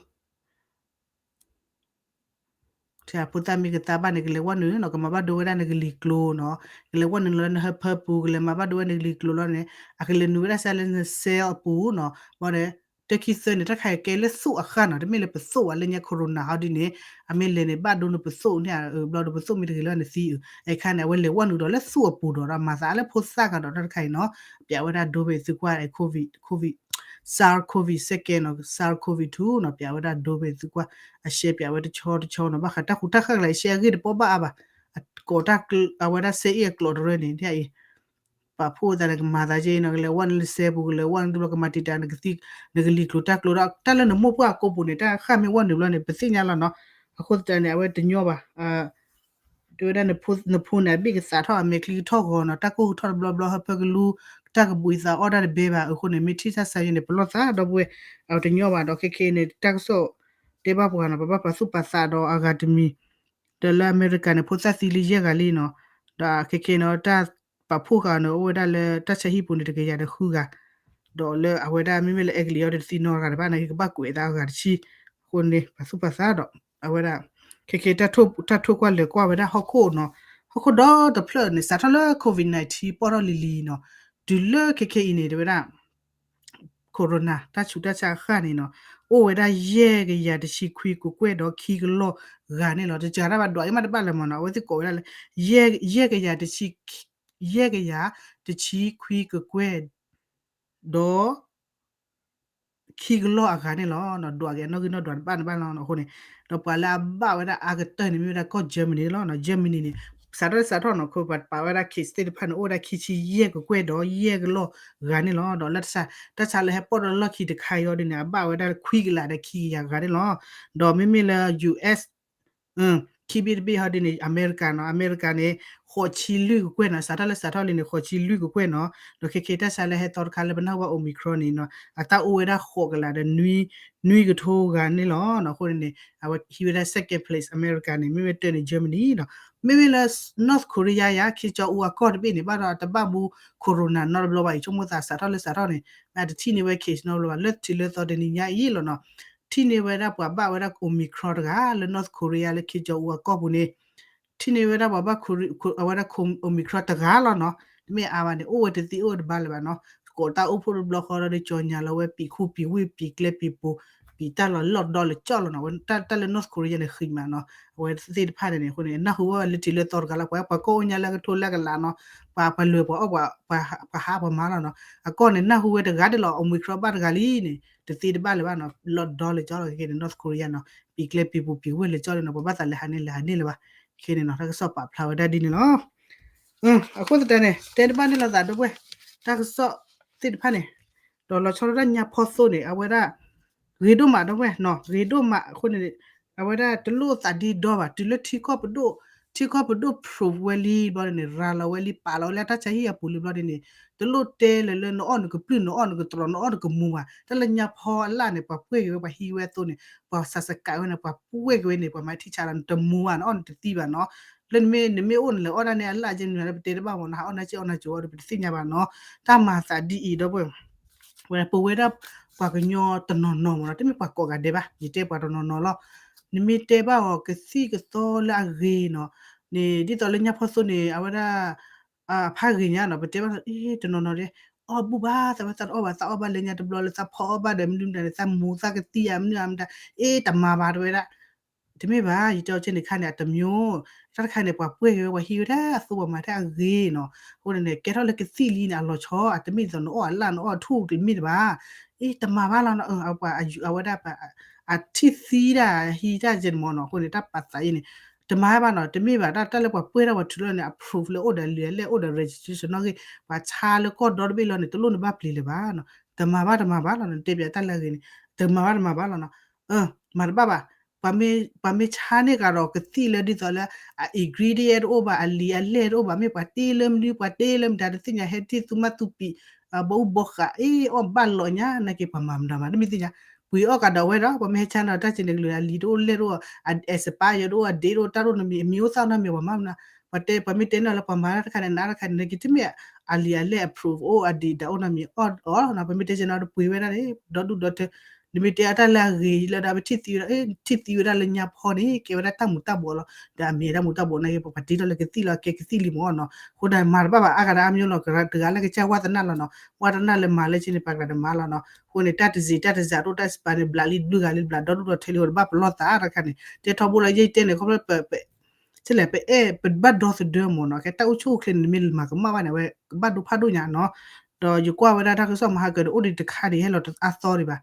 ထဲအဖိသၣ်မ့ၢ်ကသါဘၣ်န့ၣ် ကလဲၤဝဲနုာ်နီၤ ကမၤဘၣ်ဒိဝဲဒၣ်နကလံၤကျိၤနီၤ ကလဲၤဝဲနုာ်လီၤလၢနဟၢဖၢပူၤ ကလဲၤမၤဘၣ်ဒိဝဲနကလံၤကျိၤလီၤန့ၣ် အကလဲၤနုာ်ဝဲဒၣ်စ့ၢ်လၢန cell အပူၤနီၤ ဘၣ်ဒီး တၢ်ခံသၢန့ၣ် တၢ်ခါအံၤကဲလၢသူၣ်အဃၢ်နီၤ တမ့ၢ်လၢပသိၣ်ဘၣ် လၢညါ corona ဟီဒ်န့ၣ် အမ့ၢ်လဲၤန့ၣ် ဘၣ်ဒိနပသိၣ်န့ၣ် ဘျီဒီးပသိၣ်မ့ၢ်တဂ့ၤလီၤနသံအုး အခါန့ၣ် အဝဲလဲၤဝဲနုာ်ဒီးလၢသူၣ်အပူၤဒီး ဒီးမၤသးလၢဖိသၣ်ကဒီးတၢ်တခါအံၤနီၤ ပၠးဝဲဒၣ်ဒိဖဲသုကွၢ် COVID COVID SARS COVID second နီၤ SARS COVID two နီၤ ပၠးဝဲဒၣ်ဒိဖဲသုကွၢ် အရှဲပၠးဝဲတဆီတဆီနီၤ ဘၣ်ဃးတၢ်ဃူတၢ်ဃၢ်ကလဲာ် ရှဲအဂ့ၢ်တပီၢ်ဘၣ်အါဘၣ် အကိးတၢ် အဝဲဒၣ်စဲအ့ၣ်အကျိာ်တရၢန့ၣ် ဒ်အံၤ ပာ်ဖှိၣ်သးန့ၣ်ကမၤသးက့နီၤ ကလဲၤဝဲနုာ်လၢစဲပူၤ ကလဲၤဝဲနုာ်တဘျီ ကမၤတံာ်တာ်နကသံၣ် နကလံၤကျိၤတၢ်ကျိၤဒီး တၢ်လၢနမိၢ်ပှၢ်အကိာ်ပူၤန့ၣ် တၢ်ဃၢ်မ့ၢ်ဝဲနုာ်ဘျီန့ၣ် ပသ့ၣ်ညါလီၤနီၤ အဃိသတးန့ၣ် အဝဲတညီဘၣ် တဲဝဲဒၣ် နဖိန့ၣ် အဘ့ၣ်ကသးထီၣ် အမဲာ်ချံကထီၣ်ဂီၤနီၤ တၢ်ကိၢ်ကထီၣ်တဘျီဘျီ ဟၢဖၢကလူ တၢ်ကဘူၣ်အသးအီၣ်တၢ်တဘဲဘၣ် အဃိန့ၣ် မ့ၢ်ထံၣ်တၢ်ဆါယဲန့ၣ် ပလီၢ်သးဒီပုၢ်ဝဲၢ် အဝဲတညီဘၣ်ဒီး ခဲခဲအံၤန့ၣ် တၢ်ကစီၣ်တဲဘၣ်ပှၤနီၤ ပဘၣ်ပာ်သူၣ်ပာ်သးဒီးအဂၤတမံၤ ဒီးလၢအမဲရကၤန့ၣ် ဖိသၣ်သံလၢယဲၢ်ဂၤလံနီၤ ဒီးခဲခဲအံၤနီၤ တၢ်ပာ်ဖှိၣ်ဃာ်န့ၣ် အိၣ်ဝဲဒၣ်လၢတၢ်ဆါဟံၣ်ပူၤန့ၣ် တကယၤဒီးဃုဂၤ ဒီးလၢအဝဲဒၣ်မ့မ့ၢ်လၢအဲကလံးအီၤဒီးတသံနီတဂၤတဘၣ် နာ်က့ကဘၣ်ကွဲးသးအဂၤတဆံ အဃိန့ၣ် ပာ်သူၣ်ပာ်သးဒီး အဝဲဒၣ် ခဲခဲတၢ်ထိၣ်ကွၢ်လၢာ်ကွၢ်ဝဲဒၣ် ဟီၣ်ခိၣ်နီၤ ဟီၣ်ခိၣ်ဒီတဖျၢၣ်န့ၣ် စးထီၣ်လၢ COVID nineteen ပီၢ်ထီၣ်လံၤလံၤနီၤ တုၤလၢခဲခဲအံၤန့ၣ် တဲဝဲဒၣ် corona တၢ်ဆူးတၢ်ဆါအဃၢ်န့ၣ်နီၤ အိၣ်ဝဲဒၣ်ယဲၢ်ကယၤတဆံခွံကကွဲၢ်ဒီးခံကလီၢ်ဂၤန့ၣ်လီၤ တစှၤတၢ်ဘၣ်ဒွးက့ၤမးတဘၣ်လၢၤမးနီၤ အဝဲသ့ၣ်ကိးဝဲဒၣ်လၢ ယဲၢ်ကယၤတဆံ ယဲၢ်ကယၤတဆံခွံကကွဲၢ် ဒီး ခံကလီၢ်အဂၤန့ၣ်လီၤ ဒွးက့ၤအနီၣ်ဂံၢ်နီၣ်ဒွးတဘၣ်တဘၣ်လီၤအဃိန့ၣ် ဒီးပှၤလၢအဘၣ်ဝဲဒၣ်အါကတၢၢ်န့ၣ် မ့ၢ်ဝဲဒၣ်ကီၢ် Germany န့ၣ်လီၤ Germany န့ၣ် စးထီၣ်လၢစးထီၣ်နီၤ ခိၣ်ပာ်ဝဲဒၣ် case သ့ၣ်တဖၣ်န့ၣ် အိၣ်ဝဲဒၣ်ခံဆံယဲၢ်ကကွဲၢ်ဒီးယဲၢ်ကလီၢ်ဂၤန့ၣ်လီၤ ဒီးလၢတၢ်ဆါလၢဟဲပီၢ်ဒီးလီၢ်ခံတခါအံၤအီၤဒ်န့ၣ် အဘၣ်ဝဲဒၣ်ခွံကလးဒီးခံကယၤဂၤန့ၣ်လီၤ ဒီးမ့မ့ၢ်လၢ US ခံဘ့ၣ်တဘ့ၣ်ဟီဒ်န့ၣ် အမဲရကၤနီၤ အမဲရကၤန့ၣ် ဃိးဆံလွံၢ်ကကွဲၢ်နီၤ စးထီၣ်လၢစးထီၣ်လံန့ၣ် ဃိးဆံလွံၢ်ကကွဲၢ်နီၤ ဒီးခဲခဲတၢ်ဆါလၢဟဲသီတခါလၢပနၢ်ဟူဘၣ် Omicron န့ၣ်နီၤ အတၢ်အိၣ်ဝဲဒၣ်ဃိးကလးဒီး နွံကထိဂၤန့ၣ်လီၤ အဃိန့ၣ် အဝဲဟံးဝဲဒၣ် second place အမဲရကၤန့ၣ် မ့မ့ၢ်တၢ်န့ၣ် Germany နီၤ မ့မ့ၢ်လၢ North Korea ယါ ခ့ကၠီအူအကီၢ်တဘ့ၣ်န့ၣ် ဘၣ်ဒီးတဘၣ်ဘူး corona နီတဘျီဘၣ်အံၤ ဆိကမိၣ်သးစးထီၣ်လၢစးထီၣ်န့ၣ် အတထံၣ်န့ၢ်ဝဲ case နီတဘျီဘၣ် လၢထံးလၢသီတနံၤညါအံၤလီၤနီၤ ထံၣ်န့ၢ်ဝဲဒၣ်ပှၤဘၣ်ဝဲဒၣ် Omicron တဂၤ လၢ North Korea လၢခ့ကၠီအူအကီၢ်ပူၤန့ၣ် ထံၣ်န့ၢ်ဝဲဒၣ်ပှၤဘၣ် အဝဲဒၣ် Omicron တဂၤလီၤနီၤ တမ့ၢ်အါဘၣ်န့ၣ် အိၣ်ဝဲတသ့အိၣ်ဝဲတဘၣ်လၢၤဘၣ်နီၤ ကိးတၢ်အိၣ်ဖှိၣ်တဘျီဃီဒီး ကၠီညါလီၤဝဲ ပံာ်ခူပံာ်ဝ့ၢ်ပံာ်ကျဲပံာ်ပူၤ ပံာ်တၢ်လီၤလီၢ်ဒီလၢကၠီၣ်လီၤနီၤ, အဝဲတၢ်လၢ North Korea န့ၣ် ဃံးမးနီၤ, အဝဲသ့ၣ်တဖၣ်န့ၣ်န့ၣ် အဃိန့ၣ် နၢ်ဟူဝဲလၢထံးလၢသီတဂၤလီၤ, ပှၤပှၤကိးအိၣ်ညါလၢကထိလၢကလးနီၤ, ပှၤပှၤလဲၤပှၤအီၣ် ပှၤဟးပှၤမၤလီၤနီၤ, အကီၢ်န့ၣ် နၢ်ဟူဝဲတဂၤဒၣ်လီၤ, Omicron ဘၣ်တဂၤလံန့ၣ် တသ့တဘၣ်လၢၤဘၣ်နီၤ, လီၤဒီလၢကၠီလီၤခဲကနံၣ်န့ၣ် North Korea နီၤ, ပံာ်ကျဲပံာ်ပူၤပံာ်ဝဲလၢကၠီလံနီၤ, ပှၤဘၣ်သးလဲၤဟးန့ၢ်လဲၤဟးန့ၢ်လၢၤဘၣ်, ခဲန့ၣ်နီၤ တၢ်ကစီၣ်ပာ်ဖျါဝဲဒၣ်ဒ်န့ၣ်လီၤ. အဃိသတးန့ၣ် တဲတဘၣ်န့ၣ်လီၤသးဒီပုၢ်ဝဲၢ်, တၢ်ကစီၣ်သ့ၣ်တဖၣ်န့ၣ်, ဒီးလီၤဆီဒၣ်တၢ်ညါဖီသိန့ၣ် အဝဲဒၣ် ဂ့ၤဒိၣ်မးဒီပုၢ်ဝဲၢ်နီၤ, ဂ့ၤဒိၣ်မးအဃိန့ၣ်, အဝဲဒၣ်တလိၣ်သးဒ့ဒီဘၣ်, တုၤလၢထံကီၢ်ပဒိၣ်, ထံကီၢ်ပဒိၣ် proof ဝဲလံဘျီန့ၣ် ရၤလီၤဝဲလံ ပာ်လီၤဝဲလၢတၢ်ဆါဟံၣ်အပူၤလံဘျီန့ၣ်, တလိၣ်တဲလၢၤလၢနအီၣ်နကပျုၢ် နအီၣ်နကတြီၤ နအီၣ်နကမူၤဘၣ်, တၢ်လၢညါဖီအလၣ်န့ၣ် ပှၤပှဲၢ်က့ၤဝဲ ပှၤဟံးဝဲအသိးန့ၣ် ပှၤဆးစကးဝဲန့ၣ် ပှၤပှဲၢ်က့ၤဝဲန့ၣ် ပှၤမၤထံၣ်ဆါလီၤ နတမူၤဘၣ် နအီၣ်နတသံဘၣ်နီၤ, လၢနမ့ၢ် နမ့ၢ်အိၣ်နလဲၤအီၣ်ဒၣ်န့ၣ် အလၣ်ကဲနုၤလၢပတဲတဘၣ်မ့ၢ်နီၤ, ဟးအီၣ်နၤကဲအီၣ်နၤကၠိအီၤဒီး ပတသ့ၣ်ညါဘၣ်နီၤ, တၢ်မၤသးဒ်အံၤဒီပုၢ်ဝဲၢ် ပဝဲဒၣ်ပှၤကညီတနီၤနီၤမ့ၢ်နီၤ, တမ့ၢ်ပှၤကိးဂၤဒဲးဘၣ်, ယတဲပှၤတနီၤနီၤလီၤ, နမ့ၢ်တဲဘၣ်အီၤကသံၣ်ကသီလၢအဂ့ၤနီၤ, န့ၣ်ဒ်သိးလၢညါဖီသိန့ၣ် အဝဲဒၣ် အဖးဂ့ၤညါနီၤ, ပတဲဘၣ် အ့ တနီၤနီၤဒဲး အီၣ်ဘူၣ်ဘၣ် သးဝဲသးတအီၣ်ဘၣ်, သးအီၣ်ဘၣ်လၢညါတဘျီလၢသးဖီအီၣ်ဘၣ်ဒီး မနုၤမတၤန့ၣ် သးမူၤသးကသံၣ်ဧါ မနုၤဧါမတၤ, အ့ တမၤဘၣ်တဝဲဒၣ် တမ့ၢ်ဘၣ်, ယတဲအီၤကဲန့ၣ်ခါန့ၣ် အတမျိုး, တၢ်တခါန့ၣ် ပှၤပှဲၢ်က့ၤဝဲ ပှၤဟံးဝဲဒၣ်အသိး ပှၤမၤတၢ်အဂ့ၤနီၤ, အဃိန့ၣ် ကဲထီၣ်လၢကသံၣ်လံန့ၣ် အလီၤဆီ အတမ့ၢ်ဒ်သိးနအီၣ်အလၣ် နအီၣ်အထူၣ်ကမ့ၢ်တဘၣ်, အ့ တမၤဘၣ်လီၤနီၤ, ပှၤအဝဲဒၣ် အထံၣ်သံတၢ် ဟံးတၢ်ကဲန့ၣ်မ့ၢ်နီၤ, အဃိန့ၣ် တၢ်ပာ်သးအံၤန့ၣ် တမၤဘၣ်နီၤ, တမ့ၢ်ဘၣ် တၢ်လၢပှၤပှဲၢ်ထီၣ်ပှၤထုးထီၣ်န့ၣ် အ proof လၢအိၣ်ဒီးလံာ်အလဲၢ် အိၣ်ဒီး registration နီၣ်ဂံၢ် ပှၤဆါလၢကီၢ်ဒီတဘ့ၣ်လီၤန့ၣ် တလိၣ်နဘၣ်ပျံၤလၢၤဘၣ်နီၤ, တမၤဘၣ်တမၤဘၣ်လီၤနီၤ, နတဲပၠးတၢ်လၢအဂ့ၤန့ၣ် တမၤဘၣ်တမၤဘၣ်လီၤနီၤ, မၤတဘၣ်ဘၣ်, ပှၤမ့ၢ်ဆါန့ၢ်ကဒီးကသံၣ်လၢဒ်သိးလၢ အ ingredient တအိၣ်ဘၣ် အလံာ်အလဲၢ်တအိၣ်ဘၣ် မ့ၢ်ပှၤတ့လၢမနုၤ ပှၤတ့လၢမတၤတသ့ၣ်ညါ ဟဲထံၣ်သူမါသူပံာ် ဘီအူဘီဃး အ့ အီၣ်ဘၣ်လီၤညါ နာ်က့ပှၤမၤမတၤမး တမ့ၢ်သ့ၣ်ညါ, ပှ့ၤအီၣ်ကဒီးဝဲဒီး ပှၤမ့ၢ်ဟဲဆါန့ၢ်တၢ်စ့န့ၣ် ကလုာ်အလံာ်တအိၣ်လဲၢ်တအိၣ် အ expire တအိၣ် အ date တအိၣ် တၢ်တအိၣ်နီတမံၤ အမံၤအိၣ်သၣ်နီတမံၤ ပှၤမၤမတၤ, ပှၤတဲ ပှၤမ့ၢ်တဲန့ၢ်လၢပှၤမၤတၢ်တခါန့ၣ် နတခါန့ၣ် နာ်က့တမ့ၢ်အလံာ်အလဲၢ် approve အိၣ် အ date တအိၣ်နီတမံၤ အီၣ်အီၤနီၤ, ပမ့ၢ်တဲကဲန့ၣ်ဒီးပှ့ၤဝဲဒၣ်န့ၣ် ဒီဒူၣ်ဒီထၢ နမ့ၢ်တဲအတၢ်လၢအဂ့ၤလၢဒီး ပထံၣ်သံဝဲဒၣ် ထံၣ်သံဝဲဒၣ်လၢညါဖီန့ၣ် ကဲဝဲဒၣ်တၢ်မူၤတၢ်ဘှီးလီၤ, ဒီးအမ့ၢ်တၢ်မူၤတၢ်ဘှီးနာ်က့ ပှၤပာ်တ့ထီၣ်လၢကသံၣ်လီၤ ကဲကသံၣ်လံမ့ၢ်နီၤ, အဃိဒီးမၤတဘၣ်ဘၣ် အါဂၤဒီးအါမျိုးလီၤ, တဂၤလၢကစၢ်ဝါသနာလီၤနီၤ, ဝါသနာလၢမၤလၢက့န့ၣ် ပှၤကဒီးမၤလီၤနီၤ, အဃိန့ၣ် တၢ်တစံးတၢ်တစးတအိၣ် တၢ်စံးပာ်န့ၣ် ဘျးလံတဘျုးဂၤလံ ဘျးဒီဒူၣ်ဒီထၢလံ အဃိဒီးဘၣ်ပလီၢ်သးတခါန့ၣ် တဲထီဘိလီၤ ယဲယတဲန့ၣ် ခီဖျိ လဲၣ် ပအဲၣ် ပဘၣ်ဒီသဒၢမ့ၢ်နီၤ, ကဲတၢ်အိၣ်ဆူၣ်အိၣ်ချ့န့ၣ် နမ့ၢ်မၤကမၣ်ဘၣ်န့ၣ် အဝဲကဘၣ်ဒိဖးဒိၣ်ညါနီၤ, ဒီးယကွၢ်ဝဲဒၣ်တၢ်ကစီၣ်မဟါကၢၤန့ၣ် အိၣ်ဒံးတခါဒံး ဟဲလီၤတအါသီဒံးဘၣ်,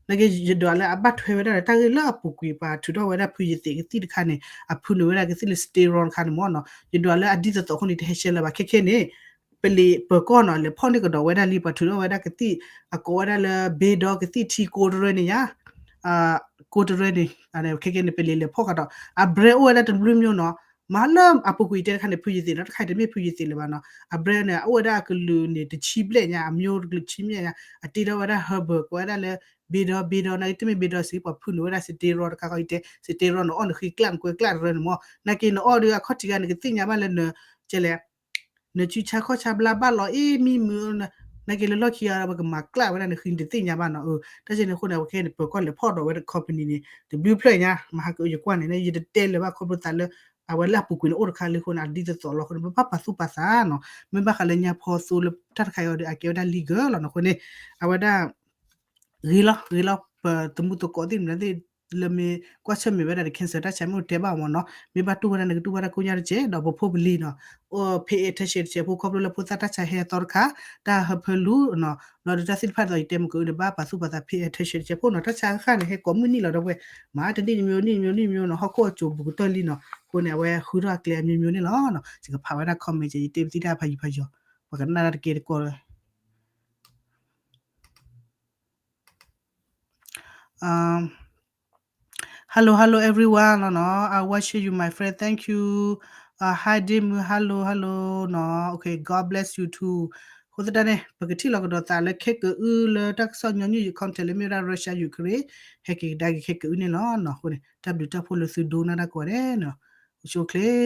နာ်က့ ယဒွးလၢအဘၣ်ထွဲဝဲဒၣ်ဒီး တၢ်ဂ့ၢ်လၢအပူၤကွံာ် ပှၤထုးထီၣ်ဝဲဒၣ်ဖုယသ့းကသံၣ်တခါန့ၣ် အဖုနုာ်ဝဲဒၣ်ကသံၣ်လၢ steroid တခါန့ၣ်မ့ၢ်နီၤ, ယဒွးလၢအဒ်သိးသိးအဃိန့ၣ် တဟဲရှဲလၢၤဘၣ် ခဲခဲန့ၣ် ပလံာ်ပၢၤကီၢ်နီၤ လဲၤဖီၣ်န့ၢ်ကဒီးဝဲဒၣ်လံ ပှၤထုးထီၣ်ဝဲဒၣ်ကသံၣ် အကိးဝဲဒၣ်လၢ ဘ့ဒီကသံၣ်ထံကိးတရၢန့ၣ်ယါ ကိးတရၢန့ၣ် ခဲကဲန့ၣ် ပလံာ်လဲၤဖီၣ်ကဒီး အ brand အိၣ်ဝဲဒၣ်တဘျုးမျိုးနီၤ, မ့ၢ်လၢအပူၤကွံာ်တဲတခါန့ၣ် ဖုယသ့းနီၤ တခါအံၤတမ့ၢ်ဖုယသ့းလၢၤဘၣ်နီၤ, အ brand န့ၣ် အအိၣ်ဝဲဒၣ်အကလုာ်န့ၣ် တဆံဘျဲၣ်ညါ အမျိုးတကလုာ်တဆံဘျဲၣ်ညါ အတ့ထီၣ်ဝဲဒၣ် herbal ကိးဝဲဒၣ်လၢ ဘ့ဒီ ဘ့ဒီ နာ်က့တမ့ၢ်ဘ့ဒီစံး ပှၤဖုနုာ်ဝဲဒၣ် steroid တခါဃီအံၤတဲ steroid န့ၣ် အီၣ်နဃံကျၣ်နကွဲကျၣ်တရၢန့ၣ်မ့ၢ် နာ်က့နအီၣ်ဒီးအခီၣ်ထံးဂၤန့ၣ် ကသ့ၣ်ညါဘၣ်လၢန ကဲလဲၣ် နစုဆါခီၣ်ဆါဘျါဘၣ်လီၤအ့ၣ်မံမုာ်, နာ်က့လၢလီၢ်ခံဂၤဒီး ပကမၤကျၣ်ဝဲဒၣ်နဃံနတသ့ၣ်ညါဘၣ်နီၤ, တၢ်စ့န့ၣ်အဃိန့ၣ် အဝဲခဲန့ၣ် ပၢၤကီၢ်လဲၤဖီၣ်ဒီးဝဲဒၣ် company န့ၣ် တဘျုးဖျၢၣ်ညါ မဟါကယကွၢ်န့ၣ် ယတတဲလၢၤဘၣ်ခီဖျိသးလၢ အဝဲလၢအပူၤကွံာ်န့ၣ်အိၣ်တခါလံအဃိန့ၣ် အဒ်သိးသိးလီၤအဃိန့ၣ် ပဘၣ်ပာ်သူၣ်ပာ်သးနီၤ, မ့ၢ်ဘၣ်ဃးလၢညါဖီသိလၢတၢ်တခါအံၤဒီး အကဲဝဲဒၣ် legal လီၤနီၤ, အဃိန့ၣ် အဝဲဒၣ် ဂ့ၤလီၤ ဂ့ၤလီၤ ပသမူသကိးသ့ၣ်မနုၤသ့ၣ် လၢမ့ၢ်ကွၢ်ဆၢၣ်မဲာ်ဝဲဒၣ်ဒီး cancer တၢ်ဆါမ့ၢ်အိၣ်တဲဘၣ်မ့ၢ်နီၤ, မ့ၢ်ဘၣ်တူၢ်ဝဲဒၣ်န့ၣ် ကတူၢ်ဘၣ်တၢ်ကိၢ်ညါတကဲး ဒီးပဖိပလံၤနီၤ, အိၣ် pay attention တကဲးဖိ ခီဖျိလၢဖိသၣ်တၢ်ဆါဟဲအသီတခါ, တၢ်ဟၢဖၢလူၤနီၤ, ဘျီဒီးတၢ်သ့ၣ်တဖၣ်ဒ်သိးယတဲမ့ၢ်ကအုဒီးဘၣ်ပာ်သူၣ်ပာ်သး pay attention တကဲးဖိနီၤ, တၢ်ဆါဃၣ်ဃၣ်န့ၣ် ဟဲကိးမုၢ်နံၣ်လီၤဒီးဝဲ, မၤတနံၣ်တမျိုး နံၣ်တမျိုး နံၣ်တမျိုးနီၤ, ဟီၣ်ခိၣ်အစိၤဘူးကတၢၢ်လံနီၤ, အဃိန့ၣ် အဝဲဃုထီၣ်အကျဲအမျိုးမျိုးန့ၣ်လီၤနီၤ, ယကဖးဝဲဒၣ် comment ယတဲပသံတၢ်ဖးယံၤဖးယီၤ, ပှၤကနၣ်တၢ်တကဲတကိးလၢ Um, hello, hello everyone လီၤနီၤ, I watching you my friend, thank you, uh, hi ဒ့မုၣ် hello, hello နီၤ, okay, God bless you too, အဃိသတးန့ၣ် ပကထံၣ်လီၤကဒီးသးလၢခဲကအုလၢတၢ်ကစီၣ်ညီနုၢ်ယ content လၢမ့ၢ်ဝဲဒၣ် Russia Ukraine ဟဲက့ၤကဒါက့ၤခဲကအုန့ၣ်လီၤနီၤ, အဃိန့ၣ် တၢ်ဘျုးတၢ်ဖှိၣ်လၢသုဒိကနၣ်တၢ်ကိးဂၤဒဲးနီၤ, အိၣ်ဆူၣ်အိၣ်ချ့